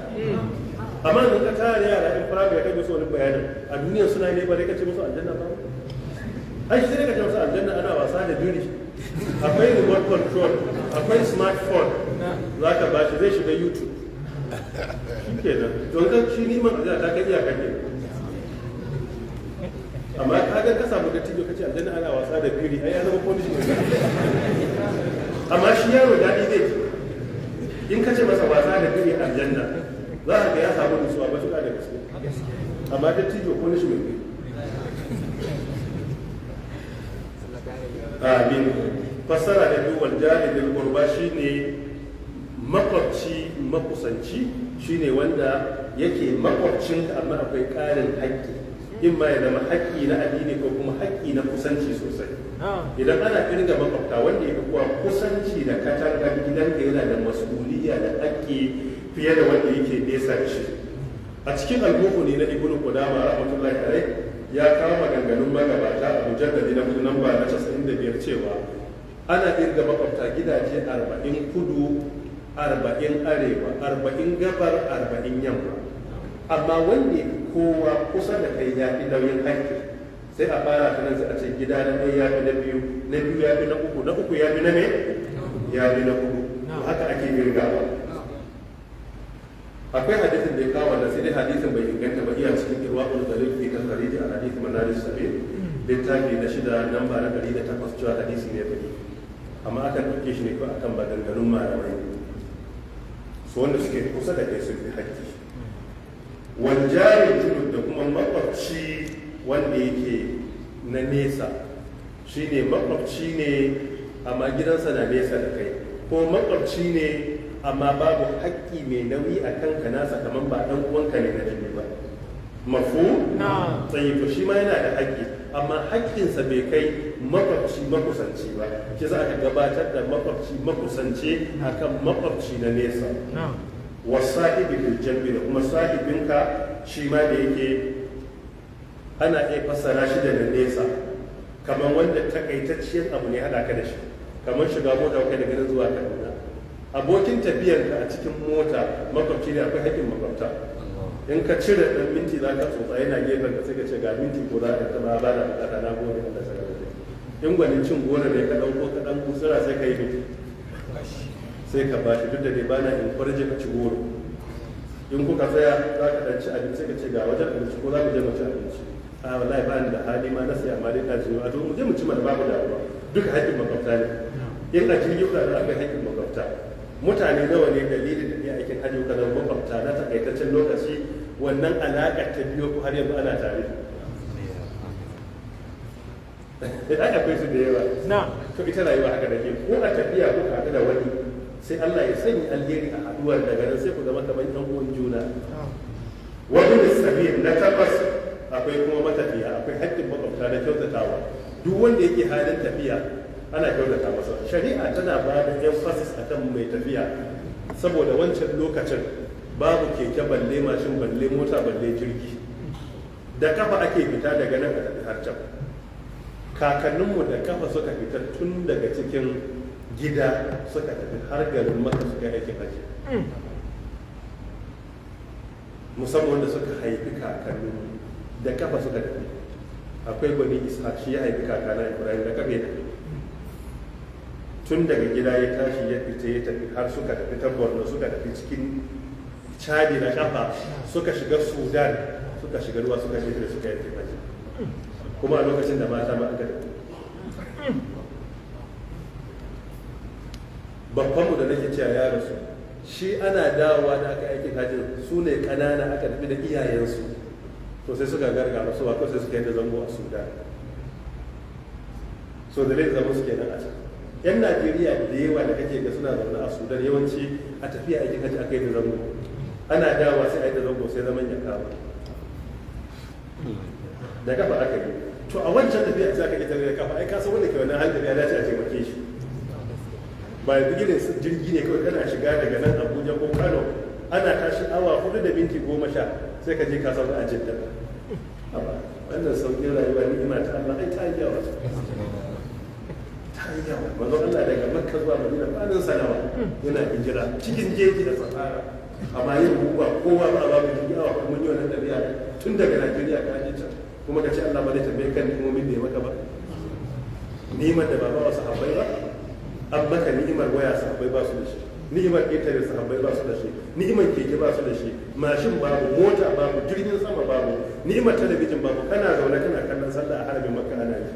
Amma in ka tara yara in firamare kai musu wani bayanin a duniya suna ne ba dai ka ce musu aljanna ba, ai sai ka ce musu aljanna ana wasa da biri, akwai remote control, akwai smartphone, za ka bashi zai shiga YouTube, shi kenan. Don ka shi neman aljanna ta kai iyaka ke. Amma ka ga ka samu dattijo kace aljanna ana wasa da biri, ai ya zama punishment. Amma shi yaro daɗi zai ji in ka ce masa wasa da biri aljanna, za ka ga ya samu nutsuwa matuƙa da gaske. Amma dattijo punishment ne. Amin. Fassara da biyu, wal jari bil qurba, shine makwabci makusanci, shine wanda yake makwabcinka amma akwai ƙarin haƙƙi, in ma ya zama haƙƙi na addini ko kuma haƙƙi na kusanci sosai. Idan ana kirga makwabta, wanda ya fi kuwa kusanci da katangar gidanka yana da mas'uliyya da haƙƙi fiye da wanda yake nesa da shi. A cikin Al-Mughni na Ibnu Qudama rahmatullahi alaihi, ya kawo maganganun magabata a mujalladi na 4, namba na 95, cewa ana kirga makwabta gidaje 40 kudu, 40 arewa, 40 gabar, 40 yamma. Amma wanda ya fi kowa kusa da kai ya fi nauyin haƙƙi. Sai a fara ta nan, sai a ce gida na ɗaya ya fi na biyu, na biyu ya fi na uku, na uku ya fi na me, ya fi na hudu. Haka ake girgawa. Akwai hadisin da ya kawo wannan, sai dai hadisin bai inganta ba. Iya cikin Irwa'ul Ghalil fi takhrij al hadith manar sabil, littafi na 6, namba na 108, cewa hadisi ne bai, amma akan ɗauke shi ne ko akan maganganun malamai. Su wanda suke kusa da kai sun fi haƙƙi. Wal jari junub, da kuma makwabci wanda yake na nesa, shine makwabci ne amma gidansa na nesa da kai, ko makwabci ne amma babu haƙƙi mai nauyi a kanka nasa, kamar ba ɗan uwanka ne na jini ba. Mafu tsayi, to shi ma yana da haƙƙi, amma haƙƙinsa bai kai makwabci makusanci ba. Shi za aka gabatar da makwabci makusanci akan makwabci na nesa. Wasahibi bil jambi, da kuma sahibinka shi ma da yake ana iya fassara shi da na nesa, kamar wanda takaitacciyar abu ne haɗa ka da shi, kamar shiga mota kai daga nan zuwa Kaduna, abokin tafiyanka a cikin mota makwabci ne, akwai haƙƙin makwabta. In ka cire ɗan minti za ka tsotsa, yana gefen ka, sai ka ce ga minti ko za ka taɓa ba da bukata, na gode, Allah saka da. In gwanin cin goro ne, ka ɗauko ka ɗan gutsura, sai ka yi minti sai ka ba shi. Duk da dai bana encourage ka ci goro. In kuka tsaya za ka ɗan ci abinci, sai ka ce ga wajen abinci, ko za ku je mu ci abinci? A wallahi ba ni da hali ma na sai, amma dai ka ji a to mu je mu ci mana, babu damuwa. Duka haƙƙin makwabta ne. In a jirgin kuka da akwai haƙƙin makwabta. Mutane nawa ne dalilin da ne aikin hajji kuka zama makwabta na takaitaccen lokaci, wannan alaƙar ta biyo ku har yanzu ana tare? Ai akwai su da yawa. To ita rayuwa haka da ke, ko a tafiya ko ka da wani, sai Allah ya sanya alheri a haduwar, daga nan sai ku zama kamar yan uwan juna. Wani sabil, na takwas, akwai kuma matafiya, akwai haƙƙin makwabta. makwabta da kyautatawa. Duk wanda yake halin tafiya ana kyautata masa. Shari'a tana ba da emphasis akan mai tafiya, saboda wancan lokacin babu keke, balle mashin, balle mota, balle jirgi. Da kafa ake fita daga nan a tafi har can. Kakanninmu da kafa suka fita tun daga cikin gida suka tafi har garin Maka suka yi aikin haji, musamman wanda suka haifi kakanninmu da kafa suka tafi. Akwai Gwani Ishaq, shi ya haifi kakana Ibrahim, da kafa ya tafi tun daga gida, ya tashi ya fita ya tafi har suka tafi ta Borno, suka tafi cikin Chadi na kafa, suka shiga Sudan, suka shiga ruwa, suka je suka yi haji. Kuma a lokacin da mata ma aka tafi. Babbanmu da nake cewa ya rasu, shi ana dawowa da aka aikin hajji, su ne ƙanana aka tafi da iyayensu. To sai suka garga masu ba, sai suka yi da zango a Sudan. So da zai zama su kenan a can. Yan Najeriya da yawa da kake ga suna zaune a Sudan, yawanci a tafiya aikin hajji aka yi da zango, ana dawowa sai a yi da zango, sai zaman ya kama da kafa aka yi. To a wancan tafiya sai aka yi da kafa, ai ka san wanda ke wannan hankali ya dace a taimake shi. Ba yanzu irin jirgi ne kawai kana shiga daga nan Abuja ko Kano, ana tashi awa 4 da minti 10 sai ka je ka sauka a Jidda. Wannan sauƙin rayuwa, ni'ima ta Allah, ai ta yi yawa, ta yi yawa. Manzon Allah daga Makka zuwa Madina kwanan sanawa yana hijira cikin jeji da sahara. Amma yin ba kowa ba a babu jirgi, awa mun yi wannan tafiya tun daga Najeriya ka je can, kuma ka ce Allah ba zai tambaye kan ni'imomin da ya maka ba? Ni'imar da ba ba wasu sahabbai ba, an maka ni'imar waya, sahabbai ba su da shi. Ni'imar ƙetare, sahabbai ba su da shi. Ni'imar keke ba su da shi. Mashin babu, mota babu, jirgin sama babu, ni'imar talabijin babu. Kana zaune kana kallon sallah a haramin Makka ana yi.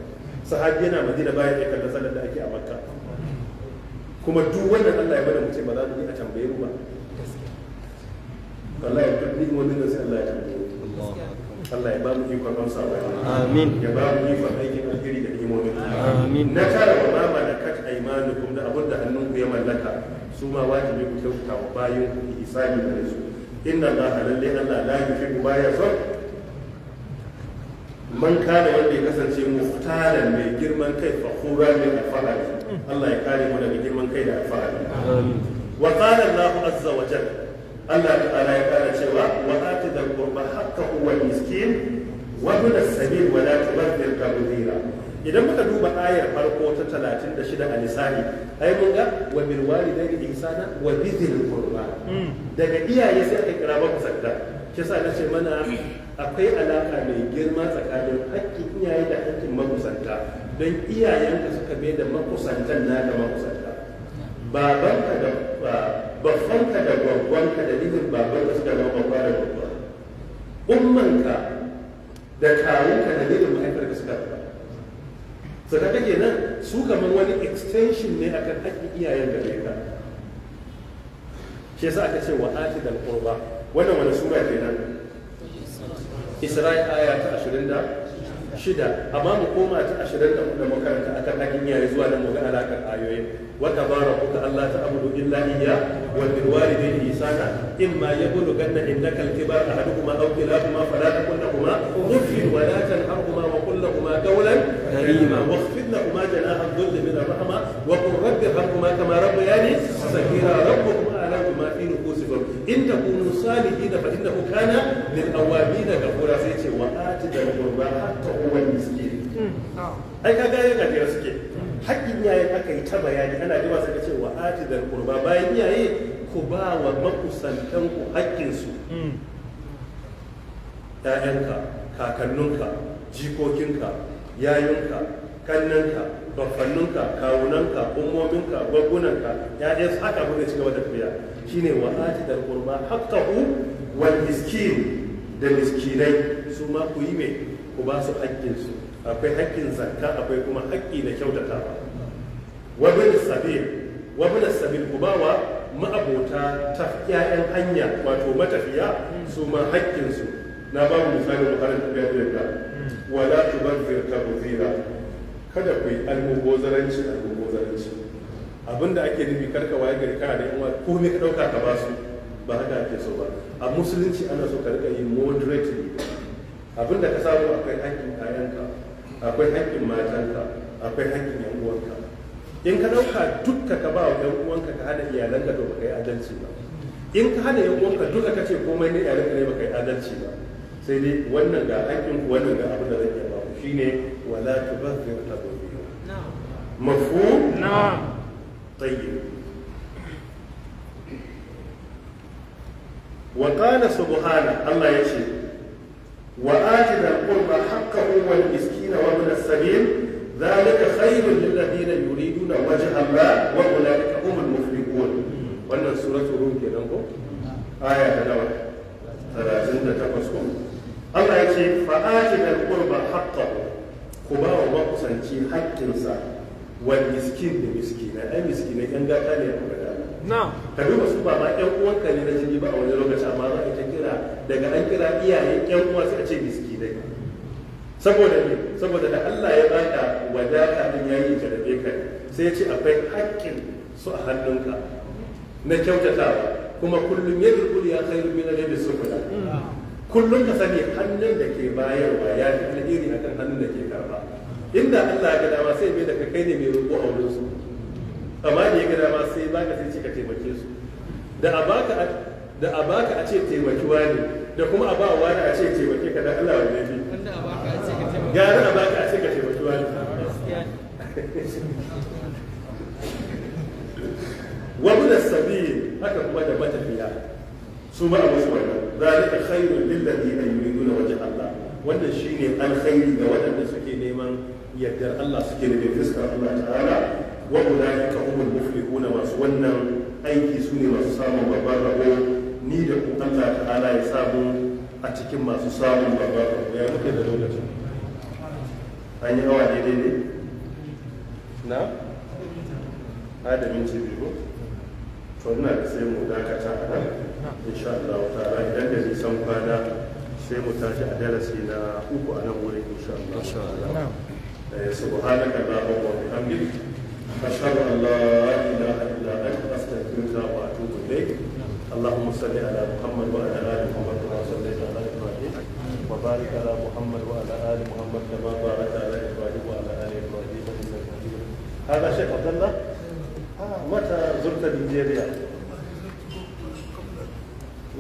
Sahabi yana Madina bayan ya kallon sallar da ake a Makka. Kuma duk wannan Allah ya bada mu ce ba za mu yi a tambaye mu ba. Wallahi duk ni'imomin nan sai Allah ya tambaye mu. Allah ya ba mu ikon amsawa. Amin. Ya ba mu ikon aikin alheri da ni'imomin. Amin. Na tara, wa ma malakat aymanukum, da abin da hannunku ya mallaka, su ma wajibi ku kyautata wa bayin ku, ihsani gare su. Inna Allah, lalle Allah, la yuhibbu, baya son, man kana, wanda ya kasance, muhtalan, mai girman kai, fakhura, mai alfahari. Allah ya kare mu daga girman kai da alfahari. Amin. Wa qala Allah azza wa jalla, Allah ta'ala ya kara cewa: wa ati dhal qurba haqqahu wal miskin wa ibn as-sabil wa la tubadhir tabdhira. Idan muka duba ayar farko ta 36 a Nisa'i, ai mun ga wa bil walidayni ihsana wa bidhil qurba. Daga iyaye sai aka kira makusanta. Shi yasa nace mana akwai alaka mai girma tsakanin haƙƙin iyaye da haƙƙin makusanta, don iyayenka suka mai da makusantan naka makusanta. Babanka da baffanka da gwaggwanka, dalilin babanka suka zama babba da gwaggwa. Ummanka da kawunka, dalilin mahaifarka suka zama. So kaga kenan su kamar wani extension ne akan haƙƙin iyayen gare ka. Shi yasa aka ce wa ati dal qurba. Wannan wani sura kenan? Isra'i, aya ta 26. Amma mu koma ta 24 da makaranta akan haƙƙin iyaye zuwa nan, mu ga alaƙar ayoyin. Wa qadara rabbuka alla ta'budu illa iyya wa bil walidayni ihsana imma yablughanna indaka al-kibar ahaduhuma aw kilahuma fala taqul lahuma uffin wa la tanharhuma wa qul lahuma qawlan karima واخفض لهما جناح الذل من الرحمة وقل رب ارحمهما كما ربياني صغيرا. ربكم أعلم بما في نفوسكم، إن تكونوا صالحين فإنه كان للأوابين غفورا. سيتي وآت ذا القربى حقه والمسكين. Ai kaga ya gajera suke haƙƙin iyaye aka yi ta bayani, ana jima sai ka ce wa ati dal qurba. Bayan iyaye, ku ba wa makusantan ku haƙƙinsu: ‘ya'yanka, kakannunka, jikokinka, yayunka, kannanka, baffannunka, kawunanka, ummominka, gwaggунanka, ‘ya'yansu, haka abu da ci gaba da tafiya. Shine wa ati dal qurba haqqahu wal miskin, da miskinai su ma ku yi mai, ku ba su haƙƙinsu. Akwai haƙƙin zakka, akwai kuma haƙƙi na kyautatawa. Wa bin sabil, wa bin sabil, ku ba wa ma'abota ta ƴaƴan hanya, wato matafiya, su ma haƙƙinsu. Na ba mu misali mu harin tafiya da yadda. Wala tubazzir tabzira, kada ku yi almubozaranci. Almubozaranci, abinda ake nufi, karka waye gari kana da yan uwa, komai ka dauka ka ba su. Ba haka ake so ba. A musulunci ana so ka rika yi moderately. Abinda ka samu, akwai haƙƙin kayanka, Akwai haƙƙin matanka, akwai haƙƙin yan uwanka. In ka ɗauka dukka ka ba wa yan uwanka ka hana iyalanka, to baka yi adalci ba. In ka hana yan uwanka duka, ka ce komai ne iyalanka ne, baka yi adalci ba. Sai dai wannan ga haƙƙin ku, wannan ga abin da zan iya ba ku, shine wala tubazzir tabdhira. Mafhum? Na'am. Tayyib. Wa qala subhana, Allah yace: wa ati dhal qurba haqqahu wal miskina wa ibn as-sabil, dhalika khairun lil ladina yuriduna wajha Allah wa ulaika humul muflihun. Wannan suratul Rum kenan ko? Aya ta nawa? 38 ko? Allah yace: fa ati dhal qurba haqqahu, ku ba wa makusanci haƙƙinsa, wal miskin, da miskinai. Ai miskinai yan gata ne a kuka. Na'am. Ka duba, su ba ma ƴan uwanka ne na jini ba a wani lokaci, amma za a ta kira, daga an kira iyaye, ƴan uwa, sai a ce miskinai. Saboda ne saboda da Allah ya baka wadata din, yayi jarabe ka, sai ya ce akwai haƙƙin su a hannunka na kyautatawa. Kuma kullum yadda ya khairu min al-yadi sufla. Kullum ka sani hannun da ke bayarwa ya fi alheri akan hannun da ke karba. Inda Allah ya ga dama, sai bai da ka kai ne mai roƙo a wurin su, amma da ya ga dama sai baka, sai ce ka taimake su. Da a baka a ce taimaki wani, da kuma a ba wani a ce taimake ka, dan Allah wanne fi? Wanda a baka a ce ka taimaka. Gara a baka a ce ka taimaki wani. Gaskiya ne. Wa ibn sabil, haka kuma da matafiya, su ma a musu wannan. Zalika khairun lil ladina yuriduna wajha Allah. Wannan shine alkhairi ga waɗanda suke neman yardar Allah, suke nufin fiskar Allah ta'ala. Wa ulaika humul muflihuna, masu wannan aiki su ne masu samun babban rabo. Ni da ku, Allah ta'ala ya samu a cikin masu samun babban rabo. Ya muke da lokaci? An yi awa daidai ne na adamin 2. To, ina da sai mu dakata a nan insha Allah ta'ala. Idan da nisan kwana, sai mu tashi a darasi na uku a nan wurin insha Allah ta'ala. سبحانك اللهم وبحمدك، أشهد أن لا إله إلا أنت، أستغفرك وأتوب إليك. اللهم صل على محمد وعلى آل محمد كما صليت على إبراهيم، وبارك على محمد وعلى آل محمد كما باركت على إبراهيم وعلى آل إبراهيم إنك حميد. هذا شيخ عبد الله. متى زرت نيجيريا؟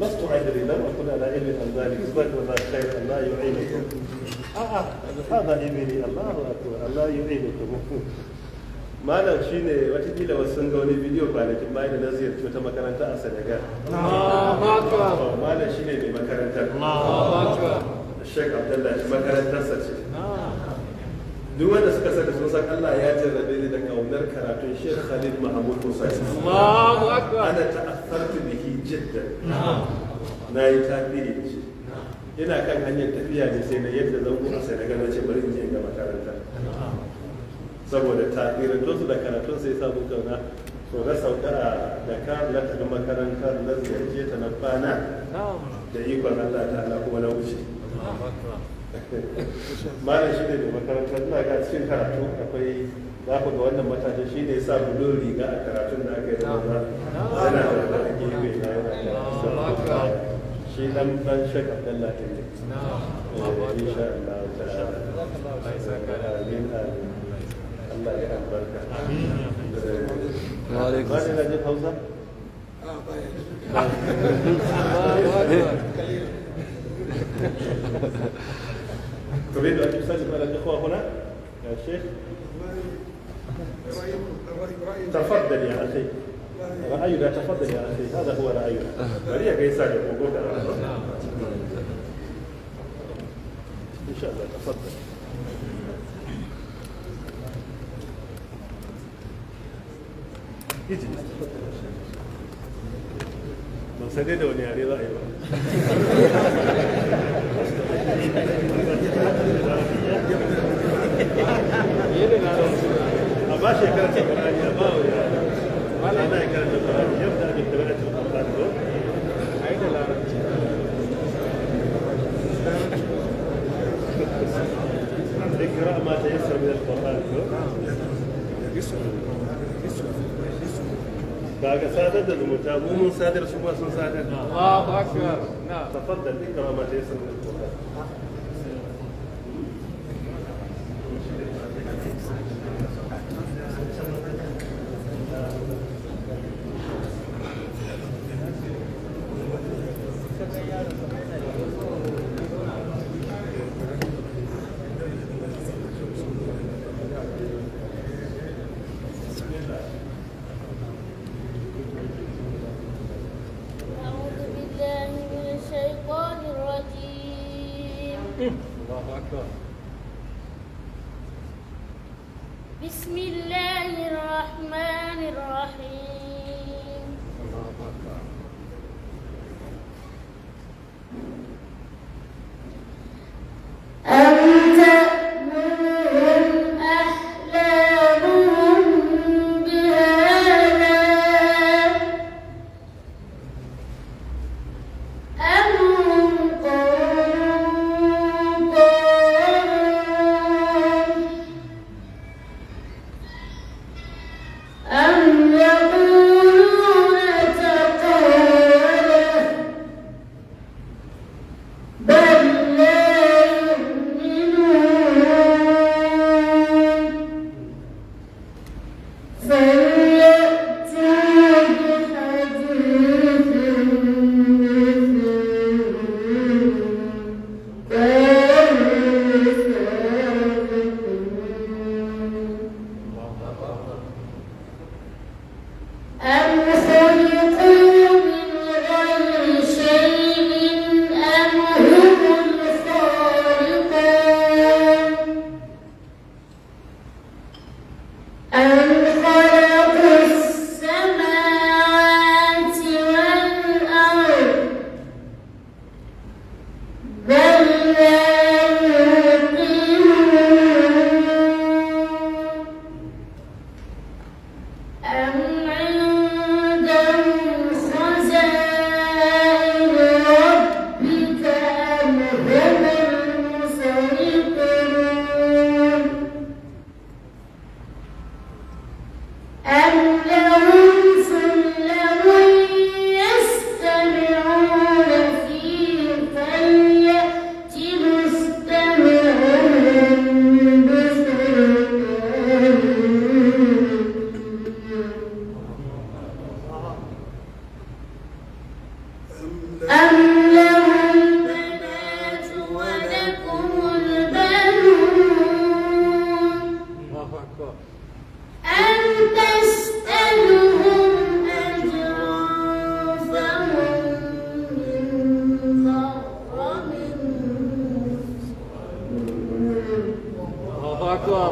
لست أدري، لم أكن على علم عن ذلك. جزاكم الله خير، الله يعينكم. هذا ابني. الله أكبر، الله يعينكم. Malam shine, watakila wasu sun ga wani bidiyo kwanakin bayan da na ziyarci wata makaranta a Senegal. Allahu akbar. Malam shine mai makarantar. Allahu akbar. Sheikh Abdullahi, makarantarsa ce. Na'am. Duk wanda suka sani sun san Allah ya jarrabe ni da kaunar karatun Sheikh Khalil Mahmud Hussein. Allahu akbar. Ana ta'asartu bihi jiddan. Na'am. Na yi tasiri da shi. Ina kan hanyar tafiya ne sai na yadda zango a Senegal, na ce bari in je in ga makaranta. Saboda tasirantunsu da karatun sai sa mun kauna. So na sauka a Dakar, na tafi makarantar, na ziyarce ta, na kwana, Na'am. da ikon Allah ta'ala kuma na wuce. Allahu akbar. Malam shi ne mai makarantar. Ina ga cikin karatu akwai, za ku ga wannan matashin, shi ne ya sa bulun riga a karatun da aka yi da maza, yana da wani gefe na yana karatu. Shi dan dan Sheikh Abdullahi ne. Na'am. Insha Allah ta'ala. Amin, amin. Allah ya albarka. Amin. Wa alaikum. Ba ne na jin Hausa? Allahu akbar. تريد أن تسلم على الإخوة هنا يا شيخ؟ تفضل يا أخي. رأينا، تفضل يا أخي، هذا هو رأينا. Bari ya gaisa da gogo. إن شاء الله، تفضل. اجلس، تفضل يا شيخ. Ban san dai da wani yare za a yi ba. A ba shi ya karanta Qur'ani, a ba wa ya ana ya karanta Qur'ani. Yabda bi qira'ati al-Qur'an ko? Ai da larabci. اقرأ ما تيسر من القرآن ko? Kaga sadar da zumunta, mu mun sadar, su ma sun sadar. Allahu akbar. Na'am. تفضل، اقرأ ما تيسر من القرآن. الله أكبر. بسم الله الرحمن الرحيم. الله أكبر. أم تأمرهم أحلامهم بهذا أم هم قوم طاغون أم يقولون تقوله بل لا يؤمنون. فليأتوا بحديث مثله كانوا صادقين. أم خلقوا من غير شيء أم هم الخالقون؟ أم خلقوا السماوات والأرض بل لا يوقنون. أم عندهم خزائن ربك أم هم المسيطرون؟ أم لهم سلم يستمعون فيه فليأت مستمعهم بسلطان. أم له البنات ولكم البنون؟ الله أكبر. أم تسألهم أجرا فهم من مغرم مثقلون. الله أكبر.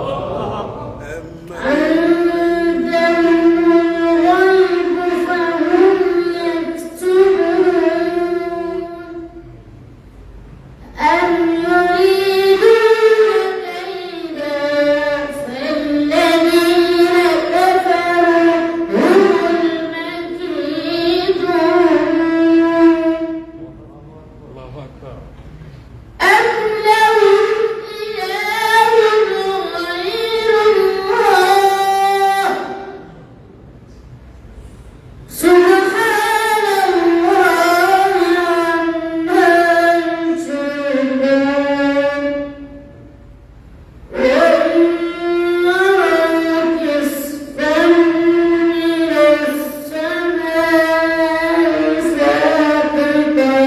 عندهم الغيب فهم يكتبون. أم يريدون كيدا فالذين كفروا هم المكيدون. الله أكبر. أم لهم إله غير الله؟ سبحان الله عما يشركون. وإن يروا كسفا من السماء ساقطا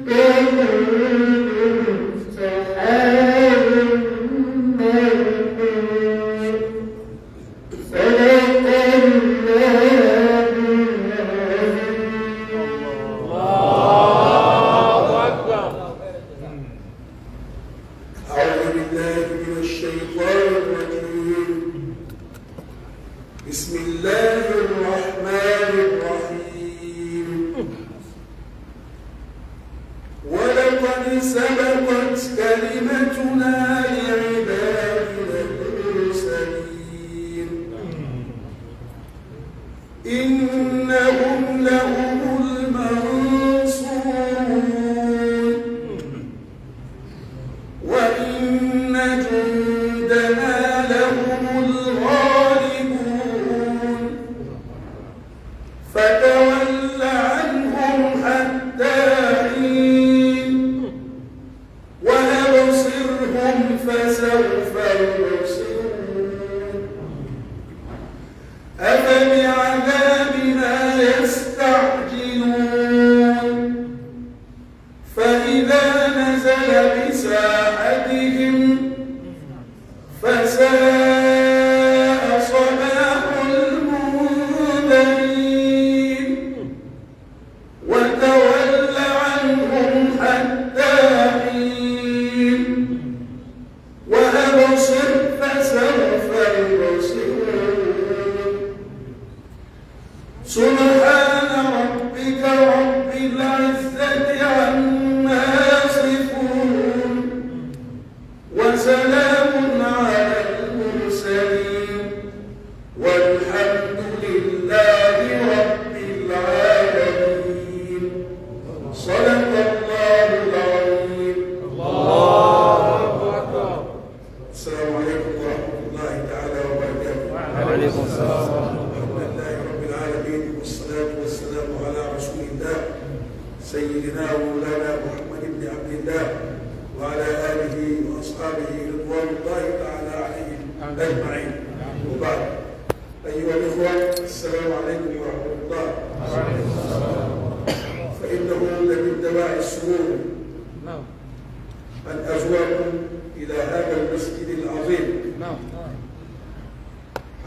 يقولوا سحاب مركوم. صدق الله العظيم. الله أكبر. أعوذ بالله من الشيطان الرجيم. بسم الله الرحمن الرحيم. ولقد سبقت كلمتنا لعبادنا المرسلين إنهم لهم المنصورون وإن جندنا لهم الغالبون. فتول عنهم حتى حين وأبصرهم فسوف يبصرون. أفبعذابنا يستعجلون. فإذا نزل بساحتهم وعلى آله وأصحابه رضوان الله تعالى عليهم أجمعين. وبعد، أيها الإخوة، السلام عليكم ورحمة الله. فإنه لمن دواعي السرور أن أزوركم إلى هذا المسجد العظيم،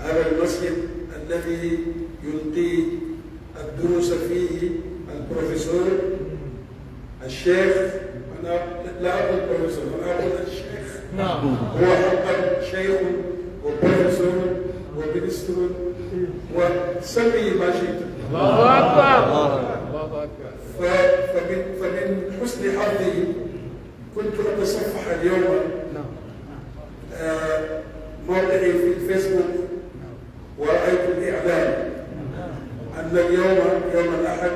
هذا المسجد الذي يلقي الدروس فيه البروفيسور الشيخ. أنا لا أقول بروفيسور، أنا أقول الشيخ. هو حقا شيخ وبروفيسور ومنستر وسمي ما شئت. الله أكبر. الله أكبر. فمن حسن حظي كنت أتصفح اليوم موقعي في الفيسبوك، ورأيت الإعلان أن اليوم يوم الأحد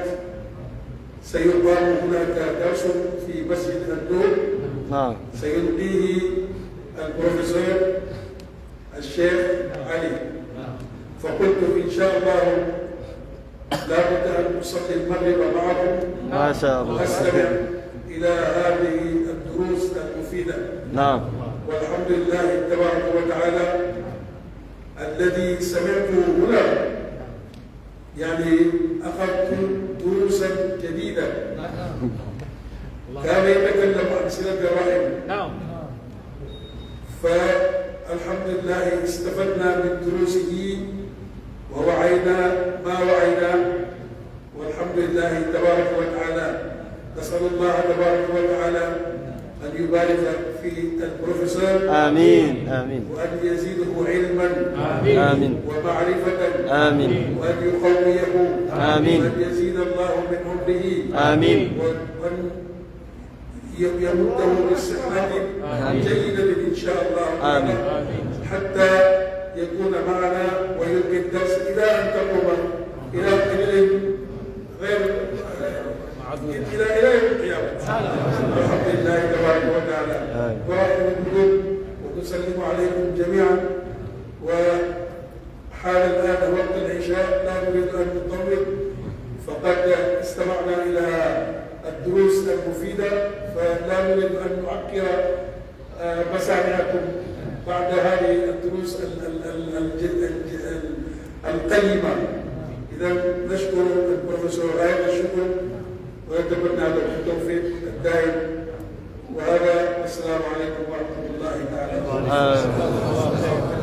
سيقام هناك درس في مسجد النور. سيلقيه البروفيسور الشيخ علي. فقلت إن شاء الله لا بد أن أصلي المغرب معكم، ما شاء الله، وأستمع إلى هذه الدروس المفيدة. والحمد لله تبارك وتعالى الذي سمعته هنا، يعني أخذت دروسا جديدة. كان يتكلم عن صلة الرحم. فالحمد لله استفدنا من دروسه ووعينا ما وعينا، والحمد لله تبارك وتعالى. نسأل الله تبارك وتعالى أن يبارك في البروفيسور. آمين آمين. وأن يزيده علما. آمين. ومعرفة. آمين. وأن يقويه. آمين. وأن يزيد الله من عمره. آمين. وأن يمده بالصحة الجيدة إن شاء الله. آمين. حتى يكون معنا ويلقي الدرس إلى أن تقوم إلى قليل غير إلى يوم القيامة. الحمد لله تبارك وتعالى. ورحمة بكم ونسلم عليكم جميعا. وحال الآن وقت العشاء، لا نريد أن نطول، فقد استمعنا إلى الدروس المفيدة، فلا نريد أن نعكر مسامعكم بعد هذه الدروس القيمة. إذا نشكر البروفيسور غاية الشكر ونتمنى له التوفيق الدائم. وهذا، السلام عليكم ورحمة الله تعالى وبركاته.